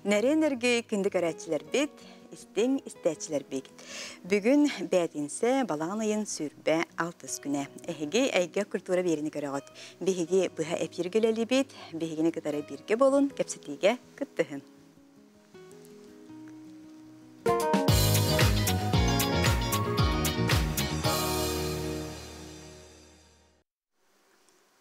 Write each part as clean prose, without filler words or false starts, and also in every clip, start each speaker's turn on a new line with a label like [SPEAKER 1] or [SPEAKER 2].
[SPEAKER 1] Нэрин эргий күндү көрөөччүлэрбит, истиҥ истээччилэрбит. Бүгүн бээтинсэ балаҕан ыйын 26 күнэ. Эһиги эйгэ культура биэриини көрөҕүт. Биһиги быһа эфиргэ үлэлиибит, биһигини кытары бииргэ буолун, кэпсэтиигэ кыттыһын.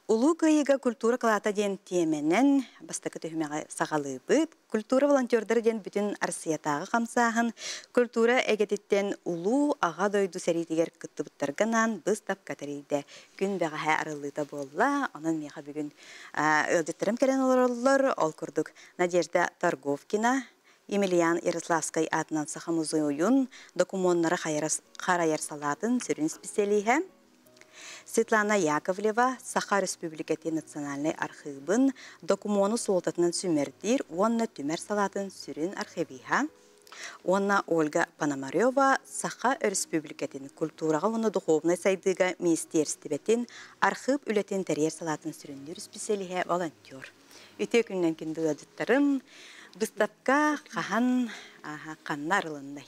[SPEAKER 1] Улуу Кыайыыга культура кылаата диэн тиэмэнэн бастакы түһүмэҕи саҕалыыбыт. Культура волонтердара диэн бүтүн Арассыыйатааҕы хамсааһын культура эйгэтиттэн Улуу Аҕа дойду сэриитигэр кыттыбыттарга анаан быыстапка тэрийдэ. Күн бэҕэһээ арыллыыта буолла. Онон миэхэ бүгүн ыалдьыттарым кэлэн олороллор. Ол курдук Надежда Торговкина, Емельян Ярославскай аатынан Саха музейын докумуоннары харайар салаатын сүрүн специалиһэ, Светлана Яковлева Саха Республикатын национальнай архыыбын докумуону суолтатынан сүүмэрдиир уонна түмэр салаатын сүрүн архивиһа уонна Ольга Пономарева Саха Өрөспүүбүлүкэтин культураҕа уонна духуобунай сайдыыга министиэристибэтин архыып үлэтин тэрийэр салаатын сүрүннүүр специалиһэ, волонтер. Үтүө күнүнэн күндү ыалдьыттарым! Быыстапка хаһан, ханна арылыннай?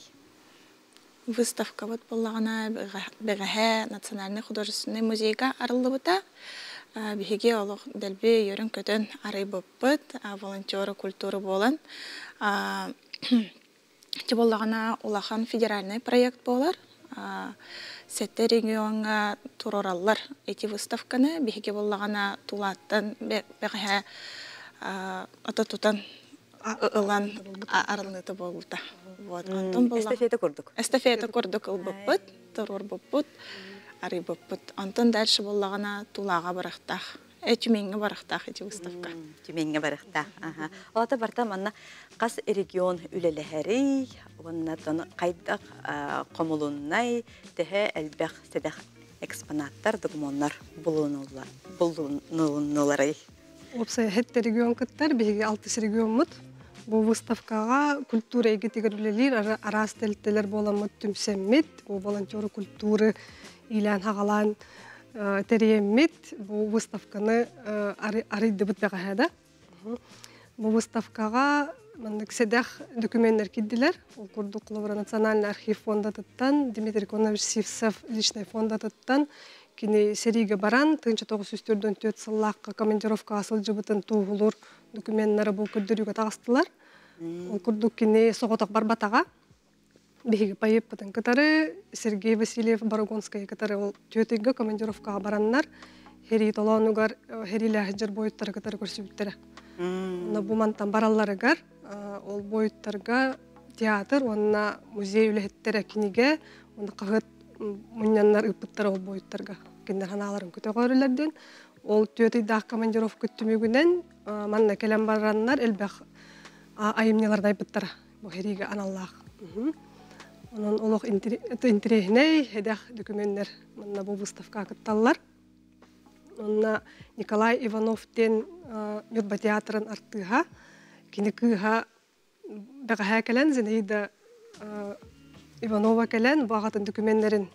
[SPEAKER 2] Выставкабыт буоллаҕына бэҕэһээ Национальнай художественнай музейга арыллыбыта. Биһиги олох дэлби үөрэн-көтөн арыйбыппыт, волонтеры культуры буолан. Ити буоллаҕына улахан федеральнай проект буолар. Сэттэ региоҥҥа туруораллар ити выставканы. Биһиги буоллаҕына Тулааттан бэҕэһээ ото тутан ылан арыллыыта буолбута. Вот. Онтон буолла
[SPEAKER 1] Эстафета курдук.
[SPEAKER 2] Эстафета курдук ылбыппыт, туруорбуппут, арыйбыппыт. Онтон дальше буоллаҕына Тулаҕа барахтаах. Тюменьҥэ барахтаах ити выставка.
[SPEAKER 1] Тюменьҥэ барахтаах. Аха. Олата барта манна хас регион үлэлэһэрий уонна хайдах хомулуннай, төһө элбэх сэдэх экспонаттар, докумуоннар булунулларый?
[SPEAKER 3] Уопсайа сэттэ регион кыттар, биһиги алтыс региоммут. Бу выставкаҕа культура эйгэтигэр үлэлиир араас тэрилтэлэр буоламмыт түмсэммит, бу волонтеры культуры иилээн-хаҕалаан тэрийэммит, бу выставканы арыйдыбыт бэҕэһээ да. Бу выставкаҕа маннык сэдэх докуменнар киирдилэр. Ол курдук холобура Национальный архив фондатыттан, Дмитрий Конович Сивцев личный фондатыттан кини сэриигэ баран 1944 сыллаахха командировкаҕа сылдьыбытын туоһулуур докуменнары бу көрдөрүүгэ таҕыстылар. Ол курдук кини соҕотох барбатаҕа. Биһиги поэппытын кытары Сергей Васильев Борогонскайы кытары ол түөрт ыйга командировкаҕа бараннар сэрии толоонугар сэриилээх дьар буойуттары кытары көрсүбүттэрэ. Онно бу мантан баралларыгар ол буойуттарга театр уонна музей үлэһиттэрэ кинигэ уонна хаһыат мунньаннар ыыппыттара ол буойуттарга кинилэр санааларын көтөҕөөрүлэр диэн ол түөрт ыйдаах командировка түмүгүнэн манна кэлэн бараннар элбэх айымньыларын айбыттара бу сэриигэ аналлаах. Онон олох интэриэһинэй эдэх докуменнар манна бу выставкаҕа кытталлар. Онно Николай Иванов диэн Ньурба театрын артыыһа, кини кыыһа бэҕэһээ кэлэн Зинаида Иванова кэлэн бу аҕатын докуменнарын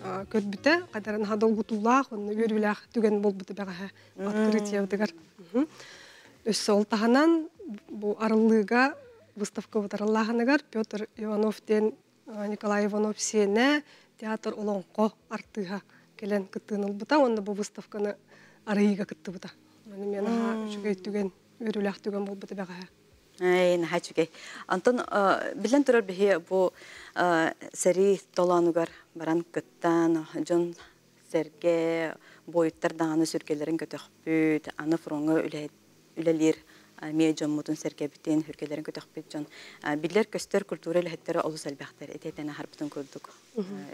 [SPEAKER 3] көрбүтэ, хайдарын наһаа долгутуулаах уонна үөрүүлээх түгэн буолбута бэҕэһээ открытиебытыгар. Өссө ол таһынан бу арыллыыга выставкабыт арыллааһыныгар Петр Иванов диэн Николай Иванов сиэнэ театр олоҥхо артыыһа кэлэн кыттыыны ылбыта уонна бу выставканы арыйыыга кыттыбыта. Маны мен наһаа үчүгэй түгэн, үөрүүлээх түгэн буолбута бэҕэһээ.
[SPEAKER 1] Эй, наһаа үчүгэй. Онтон биллэн турар биһи бу сэрии толоонугар баран кыттан, дьон сэргэ буойуттар даҕаны сүргэлэрин көтөхпүт, аны фроҥҥа үлэлиир эмиэ дьоммутун сэргэбитин, сүргэлэрин көтөхпүт дьон биллэр-көстөр культура үлэһиттэрэ олус элбэхтэр. Ити этэн аһарбытын курдук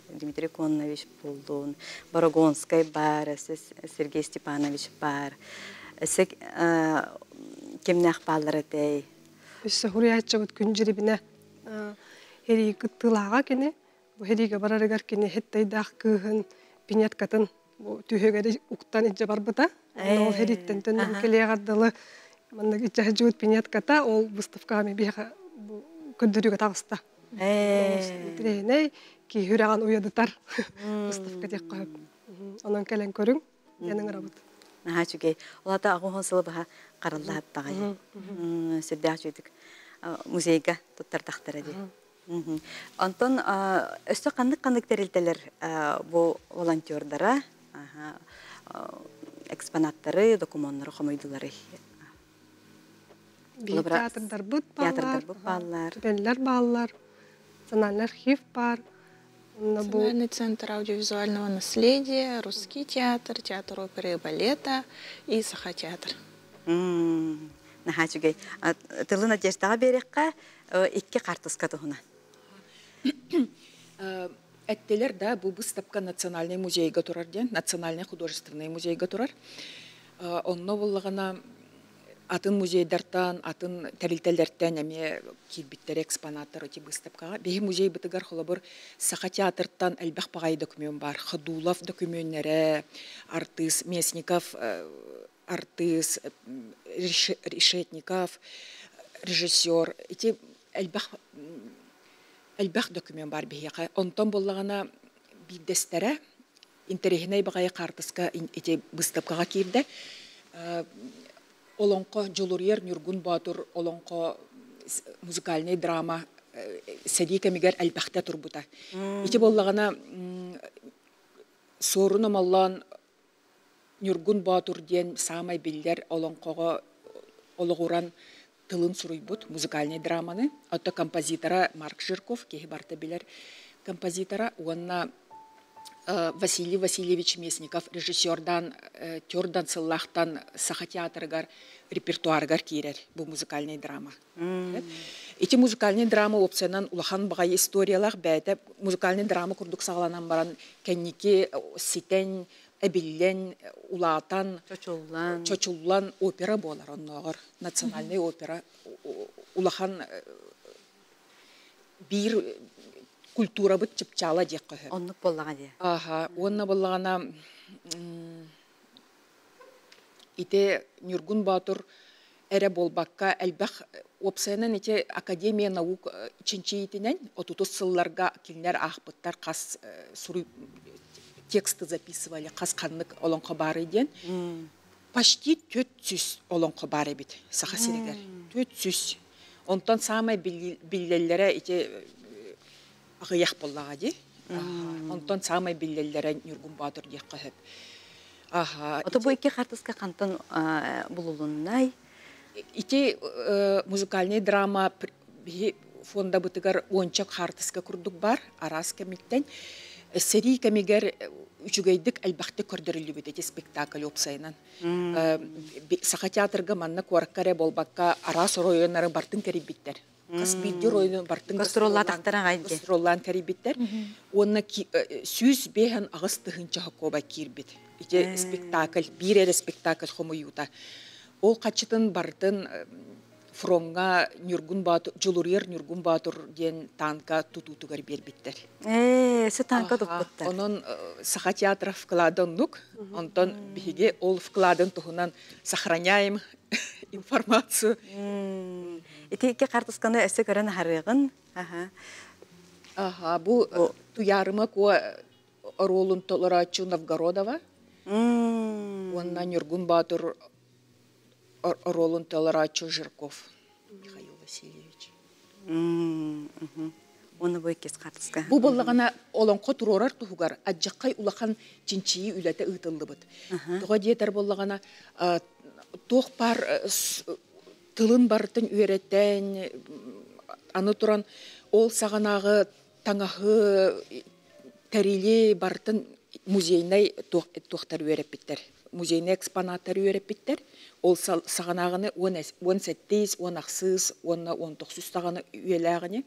[SPEAKER 1] Дмитрий Коннович Булдун, Борогонскай баар, Сергей Степанович баар. Өссө кимнээх бааллар этэй?
[SPEAKER 3] Өссө хуруйааччыбыт күн дьирибинэ эрии кыттыылааҕа кини. Бу сэриигэ барарыгар кини хиттайдаах кыыһын пинеткатын бу түһүгэр уктан илдьэ барбыта. Ол сэрииттэн төннөн кэлиэҕэр дылы маннык илдьэ сылдьыбыт пинетката ол выставкаҕа биһиэхэ бу көрдөрүүгэ таҕыста. Интэриэһинэй, киһи үрэҕин уйадытар выставка диэххэ сөп. Онон кэлэн көрүҥ, диэн ыҥырабыт.
[SPEAKER 1] Наһаа үчүгэй. Ол аата аҕыс уон сылы быһа хараллаһаттаҕай. Сүрдээх үчүгүйдүк. Музейга туттардахтара дии. Онтон өссө ханнык-ханнык тэрилтэлэр бу волонтердара экспонаттары, докумуоннары хомуйдуларый?
[SPEAKER 3] Биир театрдарбыт бааллар, бааллар, түмэллэр бааллар, национальный архив баар.
[SPEAKER 2] Национальный центр аудиовизуального наследия, Русский театр, театр оперы и балета и Саха театр.
[SPEAKER 1] Наһаа үчүгэй. Тылы Надеждаҕа биэриэххэ икки хартыска туһунан.
[SPEAKER 4] Эттилэр да, бу быыстапка Национальный музейга турар диэн, Национальный художественный музейга турар. Онно буллаҕына атын музейдартан, атын тэрилтэлэртэн эмиэ киирбиттэр экспонаттар эти быыстапкаҕа. Биһи музейбытыгар холобур Саха театртан элбэх баҕайы документ бар. Ходулов документнэрэ, артыыс Местников артыыс Решетников, режиссер ити элбэх элбэх документ бар биһиэхэ. Онтон буоллаҕына биирдэстэрэ интэриэһинэй баҕайы хаартыска ити быыстапкаҕа киирдэ. Олоҥхо Дьулуруйар Ньургун Боотур олоҥхо музыкальнай драма сэрии кэмигэр элбэхтэ турбута. Ити буоллаҕына Суорун Омоллоон Ньургун Боотур диэн саамай биллэр олоҥхоҕо олоҕуран тылын суруйбут музыкальнай драманы. Оттон композитора Марк Жирков, киһи барыта билэр композитора уонна Василий Васильевич Местников режиссердаан Тердан сыллаахтан Саха театрыгар репертуарыгар киирэр бу музыкальнай драма. Ити музыкальнай драма опциянан улахан баҕайы историялаах бэйэтэ музыкальнай драма курдук саҕаланан баран кэнники ситэн, эбиллэн, улаатан,
[SPEAKER 1] чочуллан,
[SPEAKER 4] чочуллан опера буолар оннооҕор национальнай опера улахан биир культурабыт чыпчаала диэххэ сөп.
[SPEAKER 1] Оннук буоллаҕа дии.
[SPEAKER 4] Аха, уонна буоллаҕына ити Ньургун Боотур эрэ буолбакка элбэх уопсайынан ити Академия наук чинчийиитинэн отутус сылларга кинилэр аахпыттар хас суруй тексты записывали хас ханнык олоҥхо баарый диэн почти 400 олоҥхо баар эбит Саха сиригэр 400 онтон саамай биллэллэрэ ити аҕыйах буоллаҕа дии онтон саамай биллэллэрэ Ньургун Боотур диэххэ сөп.
[SPEAKER 1] Аха. Ото бу икки хартыска хантан булулуннай?
[SPEAKER 4] Ити музыкальный драма биһи фондабытыгар уонча хаартыска курдук бар араас кэмиттэн. Сэрии кэмигэр үчүгэйдик элбэхтик көрдөрүллүбүт ити спектакль уопсайынан. Саха театрга манна куоракка эрэ буолбакка араас оройуоннары бартын кэрийбиттэр. Хас биирдии оройуону бартын гастроллаан кэрийбиттэр. Уонна 158 тыһыынча киирбит. Ити спектакль, биир эрэ спектакль хомуйуута. Ол хаччытын бартын фроҥҥа Ньургун Боотур, Дьулуруйар Ньургун Боотур диэн танка тутуутугар биэрбиттэр.
[SPEAKER 1] Сө танка туппуттар.
[SPEAKER 4] Онон Саха театра вклады оннук. Онтон биһиги ол вкладын туһунан сохраняем информацию.
[SPEAKER 1] Ити икки хартысканы өссө көрөн аһарыаҕын. Аха.
[SPEAKER 4] Аха, бу Туйаарыма Куо оруолун толорооччу Новгородова уонна Ньургун Боотур оруолун толорооччу Жирков Михаил Васильевич.
[SPEAKER 1] Уонна бу иккис хартыска.
[SPEAKER 4] Бу буоллаҕына олоҥхо туруорар туһугар адьаххай улахан чинчийии үлэтэ ыытыллыбыт. Тоҕо диэтэр буоллаҕына туох баар тылын барытын үөрэтэн, аны туран ол саҕанааҕы таҥаһы, тэрили барытын музейнай туохтар үөрэппиттэр. Музейнай экспонаттар үөрэппиттэр. Ол саҕанааҕыны 17, 18 уонна 19 саҕаны үйэлээҕини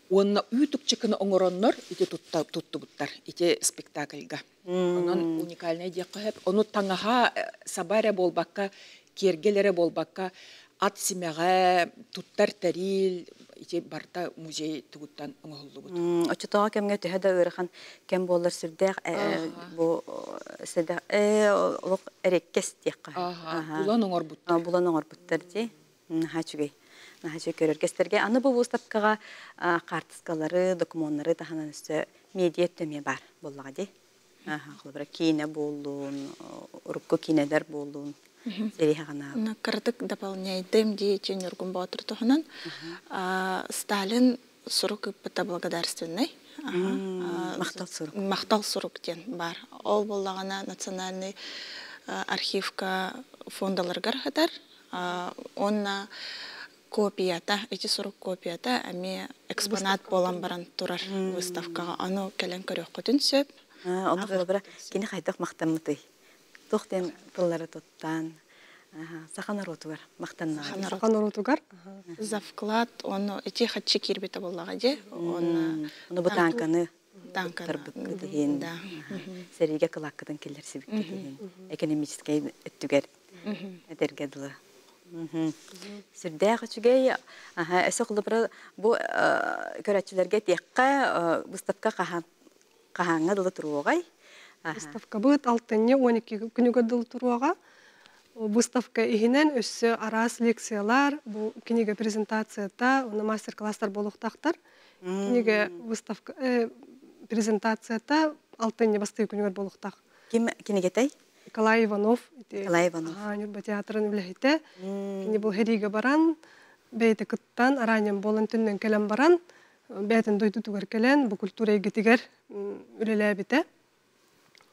[SPEAKER 4] уонна үүтүкчүкүнү оҥороннор ити туттубуттар ити спектакльга. Онон уникальнай диэххэ сөп. Ону таҥаһа саба эрэ буолбакка, киэргэл эрэ буолбакка, ат симэҕэ, туттар тэриил ити барыта музей тугуттан оҥоһуллубут.
[SPEAKER 1] Оччотооҕу кэмҥэ төһө да ыарахан кэм буоллар сүрдээх бу сүрдээх олох эрэккэс диэххэ.
[SPEAKER 4] Булан оҥорбуттар.
[SPEAKER 1] Булан оҥорбуттар дии. Наһаа үчүгэй. Наһаа үчүгэй көрөр кэстэргэ. Аны бу выставкаҕа хаартыскалары, докумуоннары таһынан өссө медиа өттө эмиэ баар буоллаҕа дии. Холобура киинэ буоллун, урукку киинэлэр буоллун. Сэрии хаҕанааҕы.
[SPEAKER 2] Кыратык дополняйдым дии Ньургун Боотур туһунан. Сталин сурук ыыппыта благодарственный.
[SPEAKER 1] Махтал сурук.
[SPEAKER 2] Махтал сурук диэн бар. Ол буоллаҕына национальный архивка фондаларыгар сытар. Онна копията, ити сурук копията эмиэ экспонат буолан баран турар выставкаҕа. Ону кэлэн көрүөххүтүн сөп.
[SPEAKER 1] Ону холобура кини хайдах махтаммытый? Туох диэн тыллары туттан саха норуотугар махтаннаҕа?
[SPEAKER 3] Саха норуотугар.
[SPEAKER 2] За вклад ону ити хаччы киирбитэ буоллаҕа дии.
[SPEAKER 1] Онно Ону бу тааҥканы туттарбыккыт иһин, сэриигэ кылааккытын киллэрсибиккит иһин, экономическай өттүгэр этэргэ дылы. Сүрдээх үчүгэй. Өссө холобура бу көрөөччүлэргэ этиэххэ, выставка хаһааҥҥа дылы туруоҕай?
[SPEAKER 3] Выставкабыт алтынньы 12 күнүгэр дылы туруоҕа. Выставка иһинэн өссө араас лекциялар, бу кинигэ презентацията, уонна мастер-класстар буолуохтаахтар. Кинигэ выставка презентацията алтынньы бастакы күнүгэр буолуохтаах.
[SPEAKER 1] Ким кинигэтэй?
[SPEAKER 3] Николай Иванов.
[SPEAKER 1] Николай Иванов.
[SPEAKER 3] Ньурба театрын үлэһитэ. Кини бу сэриигэ баран, бэйэтэ кыттан, араанньан буолан төннөн кэлэн баран, бэйэтин дойдутугар кэлэн, бу культура эйгэтигэр үлэлээбитэ.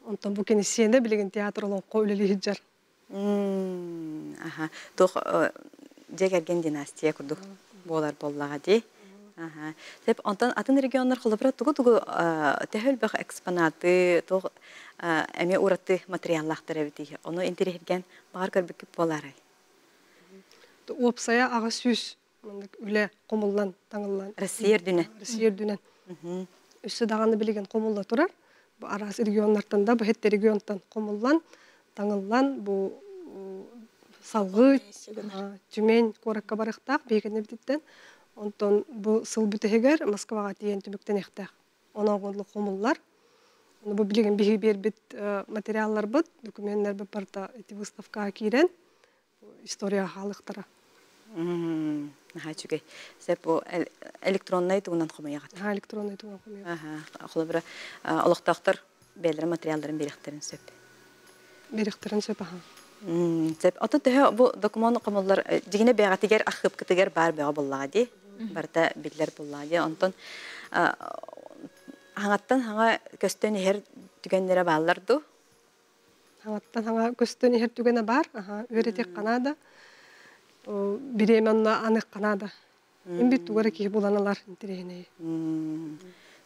[SPEAKER 3] Онтон бу кини сиэнэ билигин театр олоҥхо үлэлии сылдьар.
[SPEAKER 1] Аха. Туох дьиэ кэргэн династия курдук буолар буоллаҕа дии. Аха. Сөп, онтон атын регионнар холобура тугу-тугу төһө элбэх экспонаты, туох эмиэ ураты материаллаахтар эбитий? Ону интэриэһиргээн баҕар көрбүккүт буолаарай?
[SPEAKER 3] Уопсайа 800 маннык үлэ хомуллан, таҥыллан.
[SPEAKER 1] Россия үрдүнэн.
[SPEAKER 3] Россия үрдүнэн. Өссө даҕаны билигин хомулла турар. Бу араас регионнартан да, бу хэт регионтан хомуллан, таҥыллан, бу салгыы Тюмень куоракка барыахтаах биһигини бититтэн. Онтон бу сыл бүтэһигэр Москваҕа тиийэн түмүктэниэхтээх. Онооҕунлук хомуллар. Бу билигин биһиги биэрбит материалларбыт, докуменнарбыт барыта ити выставкаҕа киирэн история хаалыахтара.
[SPEAKER 1] Наһаа үчүгэй. Сөп бу электроннай тугунан хомуйаҕыт?
[SPEAKER 3] Электроннай тугунан хомуйаҕыт.
[SPEAKER 1] Холобура, олохтоохтор бэйэлэрин материалларын биэриэхтэрин сөп.
[SPEAKER 3] Биэриэхтэрин сөп, аха.
[SPEAKER 1] Сөп. Ото төһө бу докумуон хомуллар дьигинэ бэйэҕитигэр архыыпкытыгар баар бөҕө буоллаҕа дии. Барыта биллэр буоллаҕа дии. Онтон хаҥаттан хаҥа көстөн иһэр түгэннэрэ бааллар дуу?
[SPEAKER 3] Хаҥаттан хаҥа көстөн иһэр түгэнэ баар. Аха, үөрэтиэххэ наада. Бириэмэ онно аныахха наада. Имбит тугу эрэ киһи булан ылар интэриэһинэй.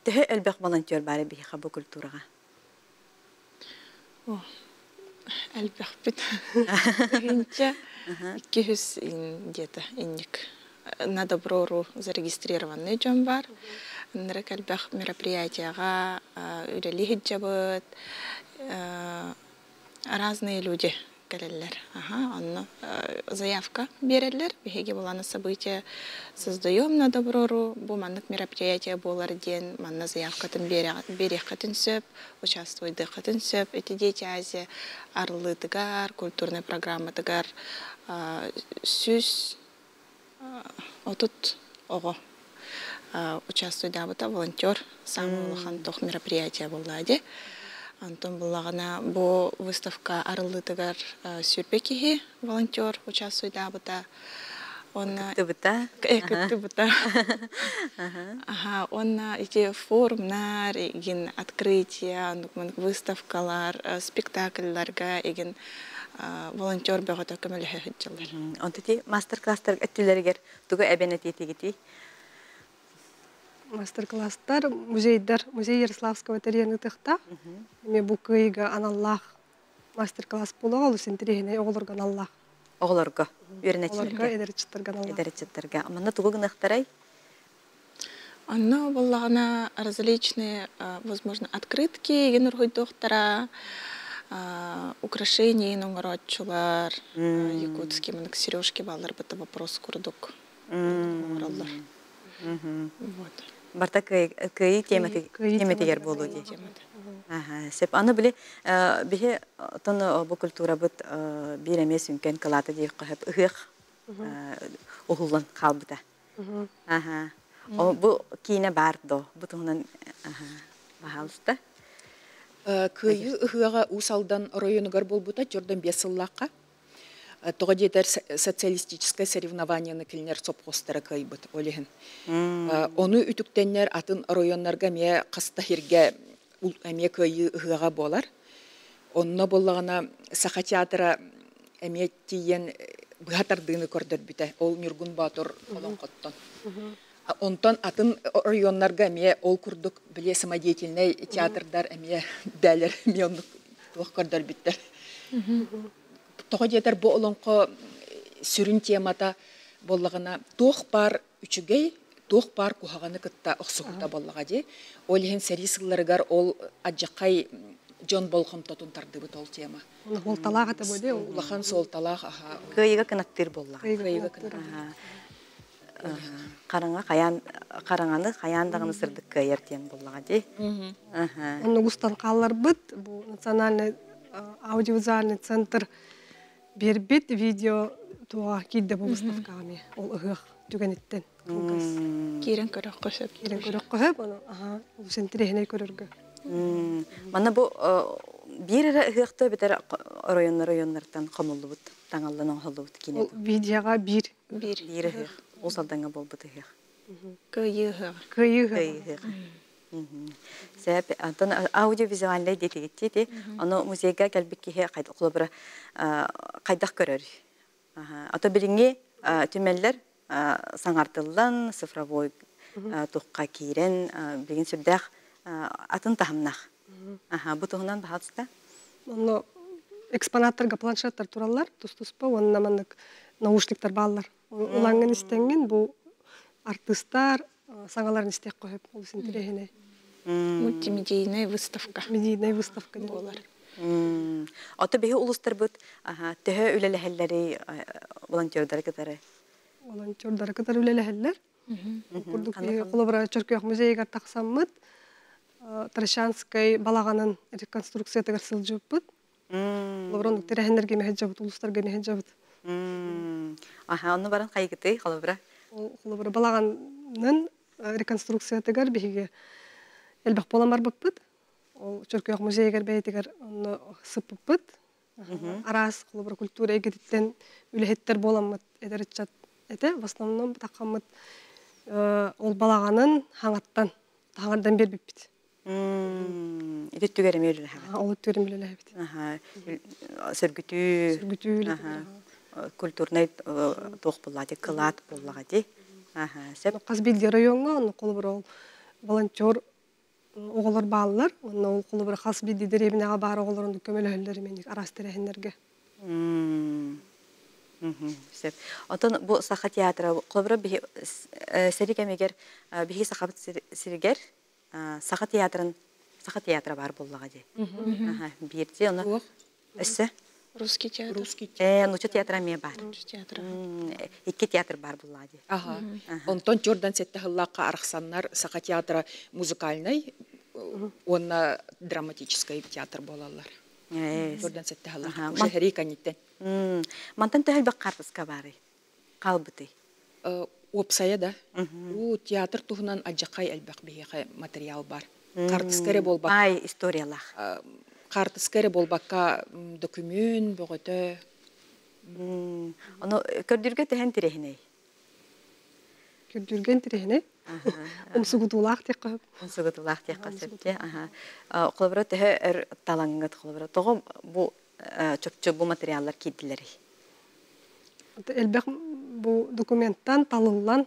[SPEAKER 1] Төһө элбэх волонтер баар биһиэхэ бу культураҕа?
[SPEAKER 2] О, элбэхпит. Тыһыынча 200 где-то инник на Доброру зарегистрированный дьон бар. Ынырык элбэх мероприятияҕа үлэлии сылдьабыт. Разные люди кэлэллэр. Аха, онно заявка биэрэллэр. Биһиги буланы события создаем на Доброру. Бу маннык мероприятие буолар диэн манна заявкатын биэриэххитин сөп, участвуйдыаххытын сөп. Ити Дети Азия арыллыытыгар, культурнай программатыгар 130 оҕо участвуйдаабыта, волонтер. Самый улахан тох мероприятие буолла дии. Онтон буллаҕына бу выставка арыллыытыгар 20 киһи волонтер участвуйдаабыта. Онно
[SPEAKER 1] Кыттыбыта.
[SPEAKER 2] Кыттыбыта. Аха, онно ити форумнар, игин открытия, выставкалар, спектакльларга игин волонтер бөҕөтө көмөлөһө сылдьаллар.
[SPEAKER 1] Онто ти мастер-класстар өттүлэригэр тугу эбэн этиэтигитий?
[SPEAKER 3] Мастер-класстар, музейдар, музей Ярославского тэрийэн ыытыахтаах. Эмиэ бу кыайыыга аналлаах мастер-класс буолуоҕа, олус интэриэһинэй оҕолорго аналлаах.
[SPEAKER 1] Оҕолорго, үөрэнээччилэргэ.
[SPEAKER 3] Оҕолорго, эдэр ыччаттарга аналлаах.
[SPEAKER 1] Эдэр ыччаттарга. Манна тугу гыныахтарай?
[SPEAKER 2] Онно буоллаҕына различные, возможно, открытки игин уруһуйдуохтара, украшения оҥорооччулар, якутские маннык сережки бааллар быта вопрос курдук оҥороллор. Вот.
[SPEAKER 1] Барта кыайыы тематигэр буолуо дии. Сөп. Аны били биһи отон бу культурабыт биир эмиэ сүҥкэн кылаата диэххэ сөп ыһыах уһуллан хаалбыта. Аха. Бу киинэ баар до. Бу туһунан баһаалыста.
[SPEAKER 4] Кыайыы ыһыаҕа Уус Алдан оройуонугар буолбута 45 сыллаахха. Тоҕо диэтэр социалистическай соревнованияны кинилэр сопхуостара кыайбыт ол иһин. Ону үтүктэннэр атын оройуоннарга эмиэ хаста сиргэ эмиэ кыайыы ыһыаҕа буолар. Онно буоллаҕына Саха театра эмиэ тиийэн быһа тардыыны көрдөрбүтэ. Ол Ньургун Боотур олоҥхоттон. Онтон атын оройуоннарга эмиэ ол курдук били самодеятельнай театрдар эмиэ бээлэр эмиэ оннук туох көрдөрбүттэр. Тоҕо диэтэр бу олоҥхо сүрүн темата буоллаҕына туох баар үчүгэй, туох баар куһаҕаны кытта охсуһуута буоллаҕа дии. Ол иһин сэрии сылларыгар ол адьаххай дьон болҕомтотун тардыбыт ол тема.
[SPEAKER 3] Суолталаах этэ бу дии.
[SPEAKER 4] Улахан суолталаах аха.
[SPEAKER 1] Кыайыга кынаттыыр буоллаҕа.
[SPEAKER 4] Кыайыга кынаттыыр.
[SPEAKER 1] Хараҥа хайаан хараҥаны хайаан даҕаны сырдык кыайар диэн буоллаҕа дии.
[SPEAKER 3] Онно устан хаалларбыт бу национальный аудиовизуальный центр биэрбит видео туоҕа киирдэ бу выставкаҕа эмиэ ол ыһыах түгэниттэн кылгас.
[SPEAKER 2] Киирэн көрөххө сөп.
[SPEAKER 3] Киирэн көрөххө сөп, ону аха олус интэриэһинэй көрөргө.
[SPEAKER 1] Манна бу биир эрэ ыһыахта эбэтэр оройуоннар оройуоннартан хомуллубут, таҥаллан оҥоһуллубут киинэ.
[SPEAKER 3] Ол видеоҕа биир.
[SPEAKER 2] Биир.
[SPEAKER 1] Биир ыһыах. Уус Алдаҥҥа буолбут ыһыах.
[SPEAKER 2] Кыайыы ыһыаҕа.
[SPEAKER 3] Кыайыы ыһыаҕа.
[SPEAKER 1] Кыайыы ыһыаҕа. Сөп. Онтон аудиовизуальнай диэтигиттии Ону музейга кэлбит киһи холобура хайдах көрөр? Ото билиҥҥи түмэллэр саҥардыллан, цифровой тухха киирэн, билигин сүрдээх атын таһымнаах. Бу туһунан баһаалыста.
[SPEAKER 3] Онно экспонаттарга планшеттар тураллар, тус-туспа уонна маннык наушниктар бааллар. Улаҥҥын истэҥҥин бу артыыстар саҥаларын истиэххэ сөп олус интэриэһинэй.
[SPEAKER 2] Мультимедийнай выставка.
[SPEAKER 3] Медийнай выставка
[SPEAKER 2] буолар.
[SPEAKER 1] Ото биһи улустарбыт төһө үлэлэһэллэрий волонтердары кытары?
[SPEAKER 3] Волонтердары кытары үлэлэһэллэр. Курдук холобура Чөркөөх музейыгар тахсаммыт Таращанскай балаҕанын реконструкциятыгар сылдьыбыппыт. Холобура оннук тэрээһиннэргэ мэһэдьабыт, улуустарга мэһэдьабыт.
[SPEAKER 1] Аха, онно баран хайгытый, холобура?
[SPEAKER 3] Холобура балаҕанын реконструкциятыгар биһиги элбэх буолан барбыппыт. Ол Чөркөөх музейыгар бэйэтигэр онно сыппыппыт. Араас холобура культура эйгэтиттэн үлэһиттэр буоламмыт эдэр ыччат этэ. В основном таххаммыт ол балаҕанын хаҥаттан хаҥардан биэрбиппит.
[SPEAKER 1] Ити өттүгэр эмиэ үлэлэһэҕит.
[SPEAKER 3] Ол өттүгэр эмиэ үлэлэһэбит.
[SPEAKER 1] Сөргүтүү.
[SPEAKER 3] Сөргүтүү
[SPEAKER 1] Культурнай туох буоллаҕа дии, кылаат буоллаҕа дии. Сөп.
[SPEAKER 3] Хас биирдии райоҥҥа онно холобура ол волонтер оҕолор бааллар. Онно ол холобура хас биирдии дэриэбинэҕэ баар оҕолор оннук көмөлөһөллөр эмиэ араас тэрээһиннэргэ.
[SPEAKER 1] Сөп. Оттон бу Саха театра холобура биһи сэрии кэмигэр биһиги Сахабыт сиригэр Саха театрын Саха театра баар буоллаҕа дии. Биирдии ону өссө
[SPEAKER 2] Русский театр.
[SPEAKER 4] Русский
[SPEAKER 1] театр. Нуучча театра эмиэ баар.
[SPEAKER 2] Нуучча театра.
[SPEAKER 1] Икки театр баар буоллаҕа дии.
[SPEAKER 4] Аха. Онтон Чордан сэттэ сыллаахха арахсаннар Саха театра музыкальнай уонна драматическай театр буолаллар. Чордан сэттэ сыллаахха. Уже сэрии кэнниттэн.
[SPEAKER 1] Мантан төһө элбэх хаартыска баарый? Хаалбытый?
[SPEAKER 4] Уопсайа да. Уу театр туһунан адьахай элбэх биһиэхэ материал бар. Хаартыска эрэ буолбакка.
[SPEAKER 1] Баай историялаах.
[SPEAKER 4] Хаартыска эрэ буолбакка докүмүөн бөҕөтө.
[SPEAKER 1] Ону көрдүүргэ төһөн интэриэһинэй?
[SPEAKER 3] Көрдүүргэ интэриэһинэй. Умсугутуулаах диэххэ сөп.
[SPEAKER 1] Умсугутуулаах диэххэ сөп дии. Холобура төһө өр талаҥҥыт холобура тоҕо бу чопчу бу материаллар киирдилэрий?
[SPEAKER 3] Элбэх бу документтан талыллан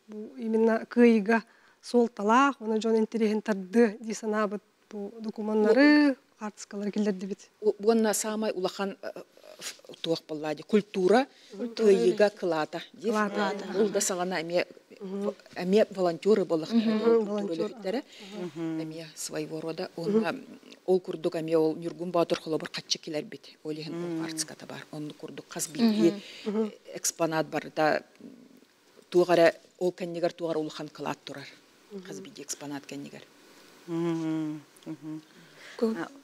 [SPEAKER 3] бу именно кыайыыга суолталаах уонна дьон интэриэһин тардыа дии санаабыт бу докумуоннары, хаартыскалары киллэрдибит.
[SPEAKER 4] Уонна саамай улахан туох буолла дии культура кыайыыга кылаата дии. Ол да саҕана эмиэ эмиэ волонтеры буоллахтара культура үлэһиттэрэ эмиэ своего рода уонна ол курдук эмиэ ол Ньургун Боотур холобур хаччы килэрбит ол иһин ол хаартыската бар оннук курдук хас биирдии экспонат барыта туох эрэ ол кэннигэр туох эрэ улахан кылаат турар хас биирдии экспонат кэннигэр.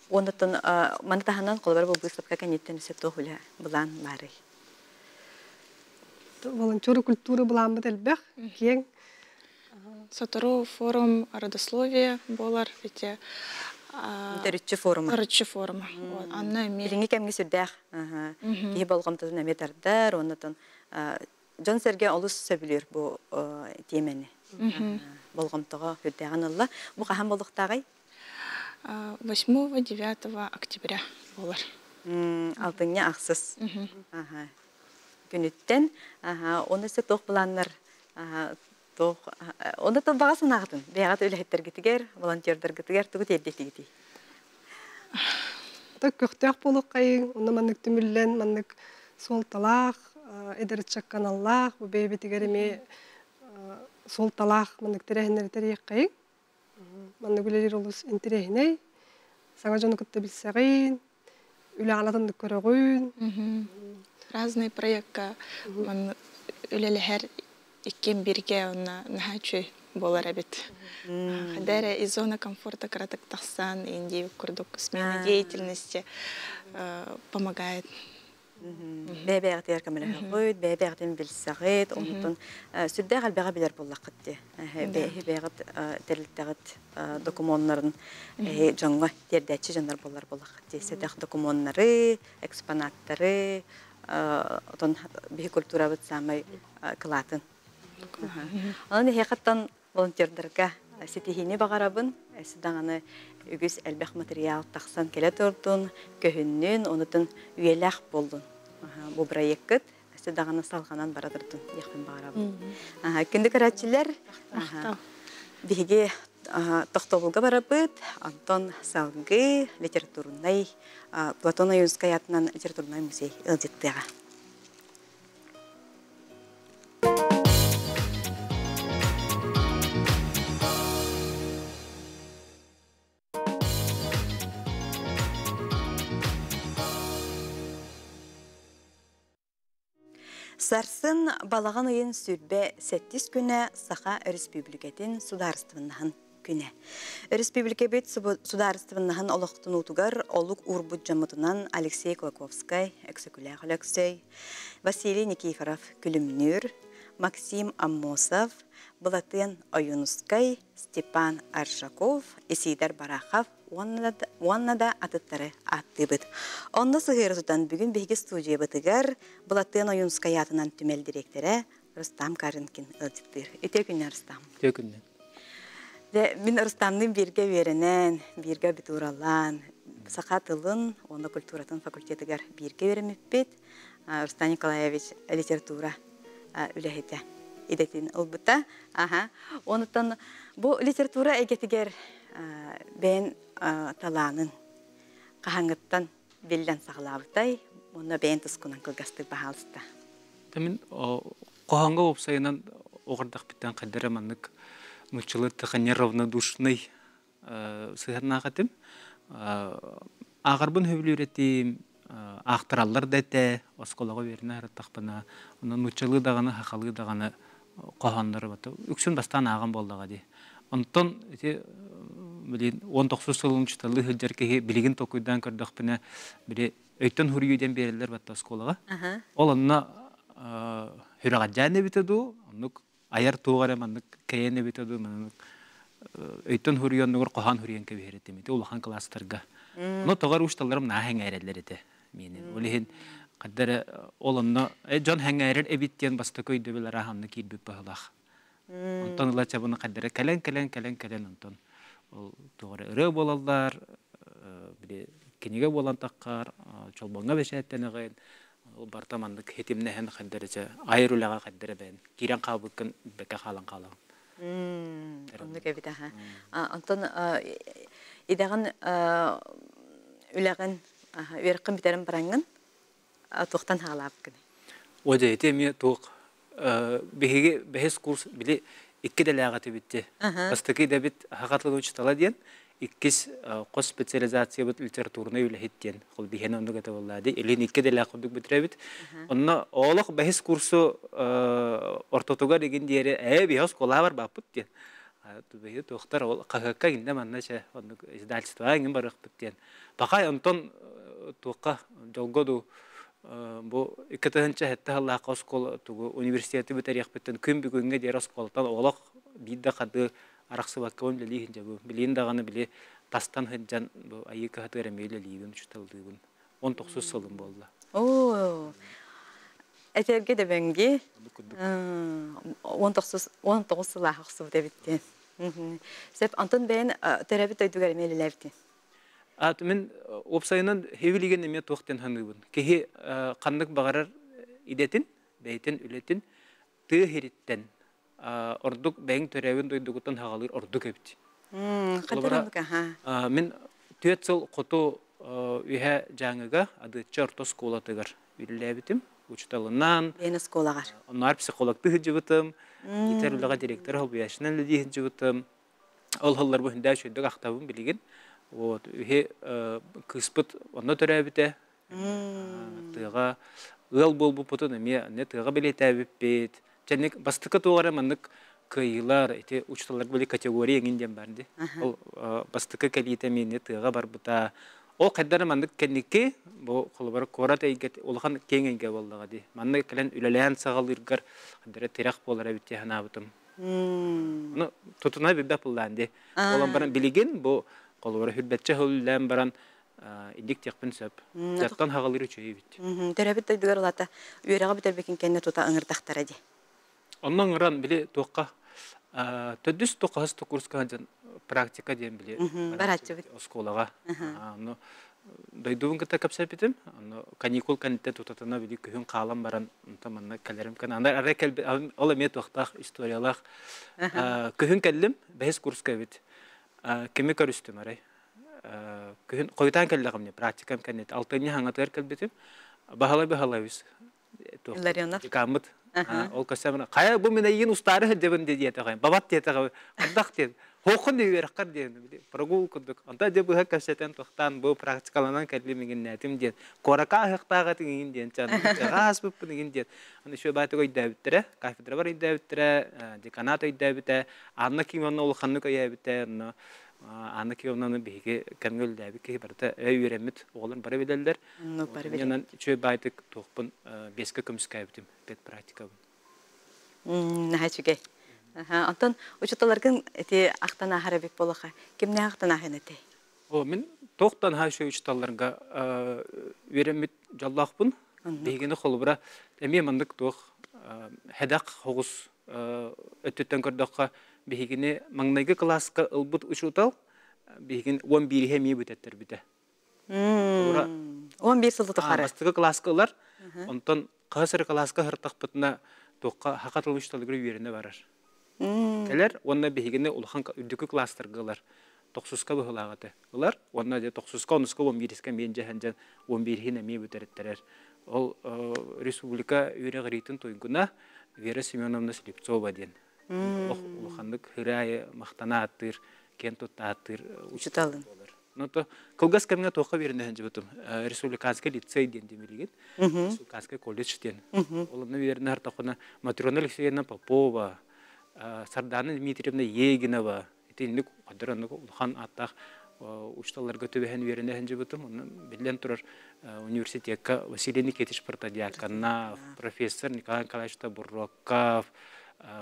[SPEAKER 1] Оннуттан маны таһынан холобура бу быыстапка кэнниттэн өссө туох үлэ былаан баарый?
[SPEAKER 3] Волонтеры культуры былааммыт элбэх, киэҥ.
[SPEAKER 2] Сотору форум родословие буолар ити.
[SPEAKER 1] Төрүччү форума.
[SPEAKER 2] Төрүччү форума. Анна эми.
[SPEAKER 1] Билиҥҥи кэмҥэ сүрдээх киһи болҕомтотун эмиэ тардар, оннотон дьон-сэргэ олус сөбүлүүр бу тиэмэни. Болҕомтоҕо сүрдээҕин ылла. Бу хаһан буолуохтааҕый?
[SPEAKER 2] 8-9 октября буолар.
[SPEAKER 1] Алтынньы ахсыс күнүттэн. Оны өссө туох былааннар туох онно баҕа санааҕытын бэйэҕит үлэһиттэргитигэр, волонтердаргытыгар тугу тиэрдиэтигитий?
[SPEAKER 3] Көхтөөх буолуоххайыҥ, онно маннык түмүллэн, маннык суолталаах, эдэр ыччакка аналлаах, бу бэйэбитигэр эмиэ суолталаах маннык тэрээһиннэри тэрийиэххэйиҥ. Маннык үлэлиир олус интэриэһинэй. Саҥа дьону кытта билсэҕин, үлэҕин атыннык көрөҕүн.
[SPEAKER 2] Разные проектка манна үлэлэһэр иккиэн бииргэ онно наһаа үчүгэй буолар эбит. Хадара из зоны комфорта кыратык тахсан, инди курдук смена деятельности помогает.
[SPEAKER 1] Бэйэ-бэйэҕитигэр көмөлөһөҕүт, бэйэ-бэйэҕитин билсэҕит, онтон сүрдээх элбэҕи билэр буоллаххыт дии. Бэйэ-бэйэҕит тэрилтэҕит докумуоннарын дьоҥҥо тиэрдээччи дьоннор буолар буоллаххыт дии. Сэтэх докумуоннары, экспонаттары, отон биһи культурабыт саамай кылаатын. Онон эһиэхэттэн волонтердарга ситиһиини баҕарабын. Өссө даҕаны үгүс элбэх материал тахсан кэлэ турдун, көһүннүн, онутун үйэлээх буоллун. Бу проекткыт өссө даҕаны салҕанан бара турдун диэхпин баҕарабын. Күндү көрөөччүлэр, биһиги тохтобулга барабыт, онтон салгыы литературнай Платон Ойуунскай аатынан литературнай музей ыалдьыттыаҕа. Сарсын балаҕан ыйын 27 күнэ Саха Өрөспүүбүлүкэтин судаарыстыбаннаһын күнэ. Өрөспүүбүлүкэбит судаарыстыбаннаһын олохтонуутугар олук уурбут дьоммутунан Алексей Кулаковскай, Өксөкүлээх Өлөксөй, Василий Никифоров Күлүмнүүр, Максим Аммосов, Былатыан Ойуунускай, Степан Аржаков, Исидор Барахов уонна да атыттары ааттыыбыт. Онно сыһыары тутан бүгүн биһиги студиябытыгар Былатыан Ойуунускай аатынан түмэл дириэктэрэ Рустам Карынкин ыалдьыттыыр. Үтүө күннэр, Рустам.
[SPEAKER 5] Үтүө күннэр.
[SPEAKER 1] Дьэ, мин Рустамныын бииргэ үөрэнэн, бииргэ абитуралаан, саха тылын уонна культуратын факультетыгар бииргэ үөрэммиппит. Рустам Николаевич литература үлэһитэ идэтин ылбыта. Аха. Онуттан бу литература эйгэтигэр бэйэн талаанын хаһаҥҥыттан биллэн саҕалаабытай уонна бэйэн тускунан кылгастык баһаалыста.
[SPEAKER 5] Мин хоһооҥҥо уопсайынан оҕордохпуттан хайдара маннык нууччалыы тыха неравнодушный сыһыаннаах этим. Ааҕарбын сөбүлүүр этим, аахтараллар да этэ, оскуолаҕа үөрэнэ сырыттахпына, онон нууччалыы даҕаны, сахалыы даҕаны хоһооннору үксүн бастаан ааҕан буоллаҕа дии. Онтон ити билин 19 сылын учууталлыы сылдьар киһи билигин толкуйдаан көрдөхпүнэ, били өйтөн суруйуу диэн биэрэллэр батта оскуолаҕа. Ол онно сүрэҕэлдьээн эбитэ дуу, оннук айар туох эрэ маннык кэйэн эбитэ дуу, маннык өйтөн суруйан оннугар хоһоон суруйан кэбиһэр этим ити улахан кылаастарга. Но тоҕо учууталларым наһаа сэҥээрэллэр этэ миэнин. Ол иһин хадда эрэ ол онно дьон сэҥээрэр эбит диэн бастакы өйдөбүл арааһа киирбит быһыылаах. Онтон ыла чабыны хаддара кэлэн кэлэн кэлэн кэлэн онтон ол туох эрэ ырыа буолаллар, били кинигэ буолан таххар, чолбоҥҥо бэчээттэнэҕин, ол барыта маннык хитимнэһэн хайдара чэ айар үлэҕэ хайдара бэйэн киирэн хаалбыккын бэккэ хаалан хаалаҕын.
[SPEAKER 1] Оннук эбит аха. Онтон идэҕин үлэҕин үөрэххин бүтэрэн бараҥҥын туохтан хаалаабыккыный?
[SPEAKER 5] О дьэ ити эмиэ туох биһиги бэһис курс били икки идэлээх этибит дии. Бастакы идэбит саха тылын учуутала диэн, иккис хос специализациябыт литературнай үлэһит диэн. Ол биһиэнэ оннук этэ буоллаа дии. Илин икки идэлээх курдук бүтүрэбит. Онно олох бэһис курсу ортотугар игин диэри ээ биһи оскуолаҕа барбаппыт диэн. Биһи туохтар ол хаһыакка иҥнэ манна чэ оннук издательствоҕа иҥин барыахпыт диэн. Пахай онтон туохха дьолго дуу бу 2007 сыллаахха оскуола тугу университеты бүтэриэхпиттэн күн бүгүҥҥэ диэри оскуолаттан олох биир да хардыы арахсыбаккабын үлэлии сылдьабын. Билигин даҕаны били Тастан сылдьан бу Айыы кыһатыгар эмиэ үлэлиибин, учууталлыыбын. 19 сылым буолла.
[SPEAKER 1] Оо, этэргэ дөбөҥги 19 19 сылаах охсубут эбиттин. Сөп, онтон бэйэн төрөөбүт дойдугар эмиэ үлэлээбитин.
[SPEAKER 5] Ат мин уопсайынан хэвилиген эмиэ туох диэн саныыбын. Киһи ханнык баҕарар идэтин, бэйэтин үлэтин тыа сириттэн ордук бэйэҥ төрөөбүт дойдугуттан хаҕалыыр ордук эбит.
[SPEAKER 1] Холобура,
[SPEAKER 5] мин 4 сыл хоту үһэ Дьааҥыга Адыаччы орто оскуолатыгар үлэлээбитим. Учууталынан,
[SPEAKER 1] Бэйэн оскуолаҕар.
[SPEAKER 5] Онноор психологтыы сылдьыбытым, иитэр үлэҕэ директор холбуйааччынан үлэлии сылдьыбытым. Ол сыллар бу хүндээ үчүгэйдик ахтабын билигин. Вот, үһи кыыспыт онно төрөөбүтэ. Тыаҕа ыал буолбуппутун эмиэ эмиэ тыаҕа бэлиэтээбиппит. Чэнник бастакы туох эрэ маннык кыайыылар ити учууталларга били категория эҥин диэн баар дии. Ол бастакы кэлиитэ эмиэ тыаҕа барбыта. Ол хайдах эрэ маннык кэнники бу холобура куорат эйгэтэ улахан киэҥ эйгэ буоллаҕа дии. Манна кэлэн үлэлээн саҕалыыргар хайдах эрэ тирэх буолар эбит дии санаабытым. Ону тутуна билбэт буоллаан дии. Ол баран билигин бу холобура хүрбэтчэ сыл үлэлээн баран инник диэхпин сөп. Тыаттан хаҕалыыр үчүгэй эбит.
[SPEAKER 1] Төрөөбүт дойдугар улаата үөрэҕи бүтэрбикин кэннэ тута ыҥырдахтара дии.
[SPEAKER 5] Онно ыҥыран били туохха төрдүс туххаһыс курска дьон практика диэн били
[SPEAKER 1] барааччыбыт
[SPEAKER 5] оскуолаҕа. Ону дойдубун кытта кэпсэппитим. Ону каникул кэнниттэн тутатына били күһүн хаалан баран онтон манна кэлэрим кэн аны арай кэлби ол эмиэ туохтаах историялаах күһүн кэллим бэһис курска эбит. Кими көрүстүм арай күһүн хойутаан кэллэҕим дии практикам кэнниттэн алтынньы хаҥатыгар кэлбитим Баһылай Баһылайбыс
[SPEAKER 1] Илларионов
[SPEAKER 5] декаммыт ол көссөм хайа бу мин эйигин устаары сылдьабын диэтэҕин бабат диэтэҕин ардах диэн хооххун дии үөрэххэр диэн прогул курдук онто дьэ быһа кэпсэтэн тохтоон бу практикаланан кэллим иҥиннээтим диэн куоракка аһыахтаах этиҥ иҥин диэн чан ааспыппын иҥин диэн аны еще баатык өйдөөбүттэрэ кафедрабар өйдөөбүттэрэ деканат өйдөөбүтэ Анна Кимовна улаханнык өйөөбүтэ онно Анна Кимовнаны биһиги кэмҥэ үлэлээбит киһи барыта өй үөрэммит оҕолор бары билэллэр.
[SPEAKER 1] Бары билэллэр.
[SPEAKER 5] Онон үчүгэй баайдык туохпун биэскэ көмүскээбитим педпрактикабын.
[SPEAKER 1] Наһаа үчүгэй. Онтон учууталларгын ити ахтан ааһар эбит буолаха. Кимнээх ахтан ааһын этэй?
[SPEAKER 5] О, мин туохтан наһаа үчүгэй учууталларга үөрэммит дьоллоохпун. Биһигини холобура эмиэ маннык туох хэдэх хоҕус өттүттэн көрдөххө биһигини маҥнайгы кылааска ылбыт учуутал биһигин 11-иһэ эмиэ бүтэттэрбитэ. Холобура
[SPEAKER 1] 11 сыл тухары.
[SPEAKER 5] Бастакы кылааска ылар, онтон хаһыс эрэ кылааска сырыттахпытына туохха саха тылын учууталыгар үөрэнэ барар. Кэлэр уонна биһигини улахан үрдүкү кылаастарга ылар. Тохсуска быһылаах этэ. Ылар уонна дьэ тохсуска, онуска, 11-искэ эмиэ дьэһэн дьэн 11-иһин эмиэ бүтэриттэрэр. Ол республика үөрэҕириитин туйгуна Вера Семеновна Слепцова диэн. Олох улаханнык хыры махтана ааттыыр, киэн тутта ааттыыр
[SPEAKER 1] учууталын.
[SPEAKER 5] Ну то кылгас кэмҥэ туохха үөрэнэ сылдьыбытым. Республиканский лицей диэн димилигин. Республиканский колледж диэн. Ол онно үөрэнэ сыртахпына Матрена Алексеевна Попова, Сардана Дмитриевна Егинова итинник хадыр оннук улахан ааттаах учууталларга түбэһэн үөрэнэ сылдьыбытым. Онно биллэн турар университекка Василий Никитич Протодьяконов, профессор Николай Николаевич Табуроков,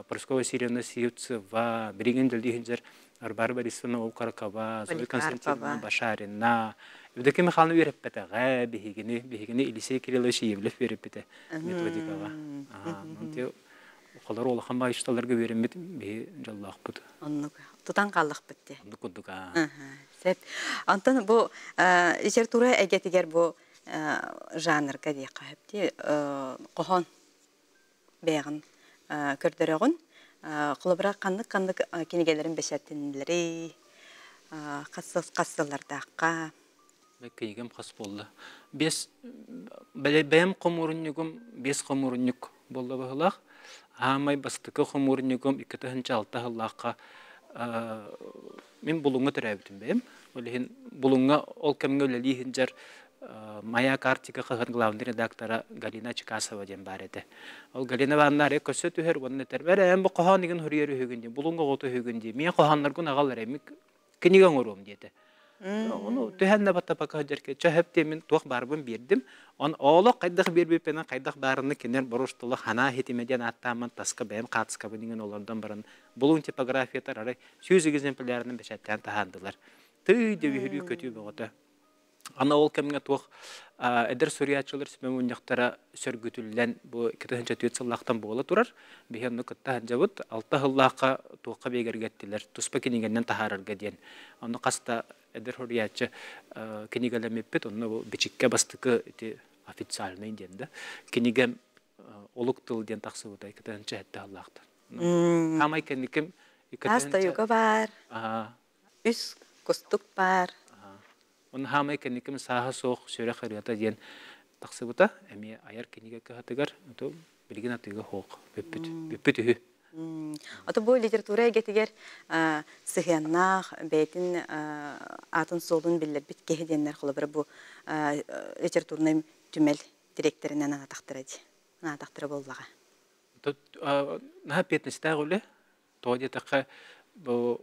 [SPEAKER 5] Прасковья Васильевна Сивцева, билигин дэлдии сылдьар Арбара Борисовна Окорокова, Зоя Константиновна Башарина, Евдокия Михайловна үөрэппэтэҕэ биһигини, биһигини Елисей Кириллович Иевлев үөрэппитэ методикаҕа. Холор улахан баайышталарга үөрэммит биһи дьоллоохпут.
[SPEAKER 1] Оннук тутан хааллахпыт дии.
[SPEAKER 5] Оннук курдук аа.
[SPEAKER 1] Сөп. Онтон бу литература эйгэтигэр бу жанрга диэххэ сөп дии хоһоон бэйэҕин көрдөрөҕүн. Холобура ханнык-ханнык кинигэлэрин бэчээттэннилэрий, хас хас сыллардаахха?
[SPEAKER 5] Кинигем хас буолла? Биэс бэйэм хомуурунньугум биэс хомуурунньук буолла быһыылаах. Аамай бастакы хомуурунньугум 2006 сыллаахха мин Булуҥҥа төрөөбүтүм бэйэм. Ол иһин Булуҥҥа ол кэмҥэ үлэлии сылдьар Маяк Арктика хаһыат главный редактора Галина Чекасова диэн баар этэ. Ол Галина Ивановна арай көрсө түһэр уонна этэр, «Эрэ, эн бу хоһоон игин суруйар үһүгүн дии, Булуҥ оҕото үһүгүн дии, миэ хоһоонноргун аҕал эрэ, мин кинигэ оҥоруом» диэтэ. Ону түһэн да баттапака сылдьар чэ сөп диэммин туох баарбын биэрдим. Он олох хайдах биэрбиппинэн хайдах баарыны кинилэр боруостулла ханаа хитимэ диэн ааттааммын таска бэйэм хаатыскабын иҥин олордон баран Булуҥ типографиятар арай 100 экземплярынан бэчээттээн таһаардылар. Тый деп үһүрүү көтүү бөҕөтө. Аны ол кэмҥэ туох эдэр суруйааччылар сүбэ мунньахтара сөргүтүллэн бу 2004 сыллаахтан буола турар. Биһи онно кытта сылдьабыт. Алта сыллаахха туохха биэгэргэттилэр туспа кинигэннэн таһаарарга диэн. Онно хас да эдэр суруйааччы кинигэлэммиппит. Онно бу бичиккэ бастакы ити официальный диэн да кинигэм олук тыл диэн тахсыбыта 2007 сыллаахтан. Хаамай кэнниким
[SPEAKER 1] Таас тойуга бар, үс кустук бар.
[SPEAKER 5] Оны хаамай кэнниким сааһа суох сүрэх ырыата диэн тахсыбыта. Эмиэ айар кинигэ кыһатыгар билигин атыыга хоох бүппүт. Бүппүт үһү.
[SPEAKER 1] Ото бу литература эйгэтигэр сыһыаннаах бэйэтин атын суолун биллэрбит киһи диэннэр холобура бу литературнай түмэл директорынан анаатахтара дии. Анаатахтара буоллаҕа.
[SPEAKER 5] Наһаа пиэтинэстээх үлэ. Тоҕо диэтэххэ, бу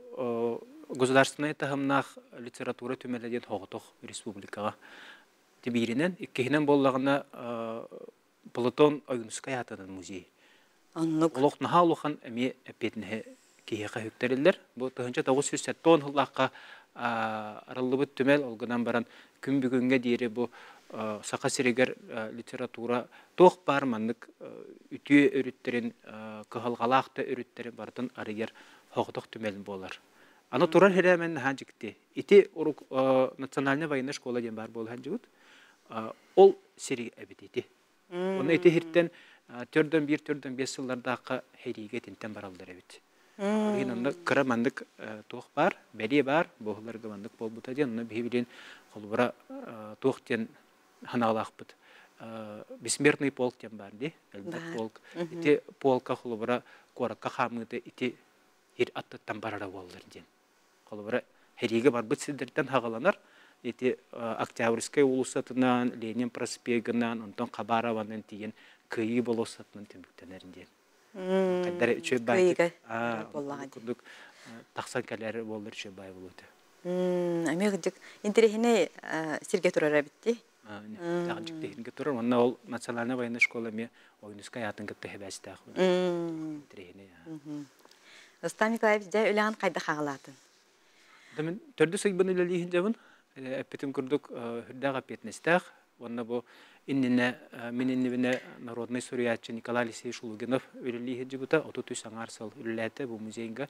[SPEAKER 5] государственнай таһымнаах литература түмэлэ диэн соҕотох республикаҕа бииринэн, иккиһинэн буоллаҕына Платон Ойуунускай аатынан музей.
[SPEAKER 1] Оннук.
[SPEAKER 5] Олох наһаа улахан эмиэ эппиэтинэһи киһиэхэ үктэриллэр. Бу 1970 сыллаахха арыллыбыт түмэл, ол гынан баран күн бүгүҥҥэ диэри бу Саха сиригэр литература туох баар маннык үтүө өрүттэрин, кыһалҕалаах да өрүттэрин барытын арыйар соҕотох түмэл буолар. Аны турар сирэ наһаа дьикти. Ити урук национальная военная школа диэн баар буолан дьыбыт. Ол сири эбит ити. Оны ити хиртен төрдөн бир төрдөн бес сыллардаахха хэриигэ итинтэн бараллар эбит. Билигин онно кыра маннык туох бар, бэлиэ бар, буоһуларга маннык буолбута диэн, онно биһи билин холобура туох диэн ханаалаахпыт. Бессмертный полк диэн бар дии, элбэх полк. Ити полка холобура куоракка хаамыыта ити хир аттыттан барара буоллар диэн. Холобура, хэриигэ барбыт сирдэртэн хаҕаланар. Ити Октябрьскай уулуссатынан, Ленин проспегынан, онтон Хабарованан тиийэн Кыайыы болуоссатынан түмүктэнэр диэн. Хайдара үчүгэй баайдык курдук тахсан кэлэр буоллар үчүгэй баай буолуо этэ.
[SPEAKER 1] Эмиэ кырдьык интэриэһинэй сиргэ турар эбит дии.
[SPEAKER 5] Дьиктиһингэ турар. Онно ол национальная военная школа эмиэ Ойуунускай аатын кытта сибээстээх. Интэриэһинэй.
[SPEAKER 1] Рустам Николаевич, дьэ үлэҕин хайдах хаҕалаатын?
[SPEAKER 5] Мин төрдүс ыйбын үлэлииһин дьабын. Эппитим курдук үрдээх эппиэтинэстээх. Уонна бу иннинэ мин иннибинэ народнай суруйааччы Николай Алексеевич Лугинов үлэлии сылдьыбыта. 33 аҥаар сыл үлэлээтэ бу музейга.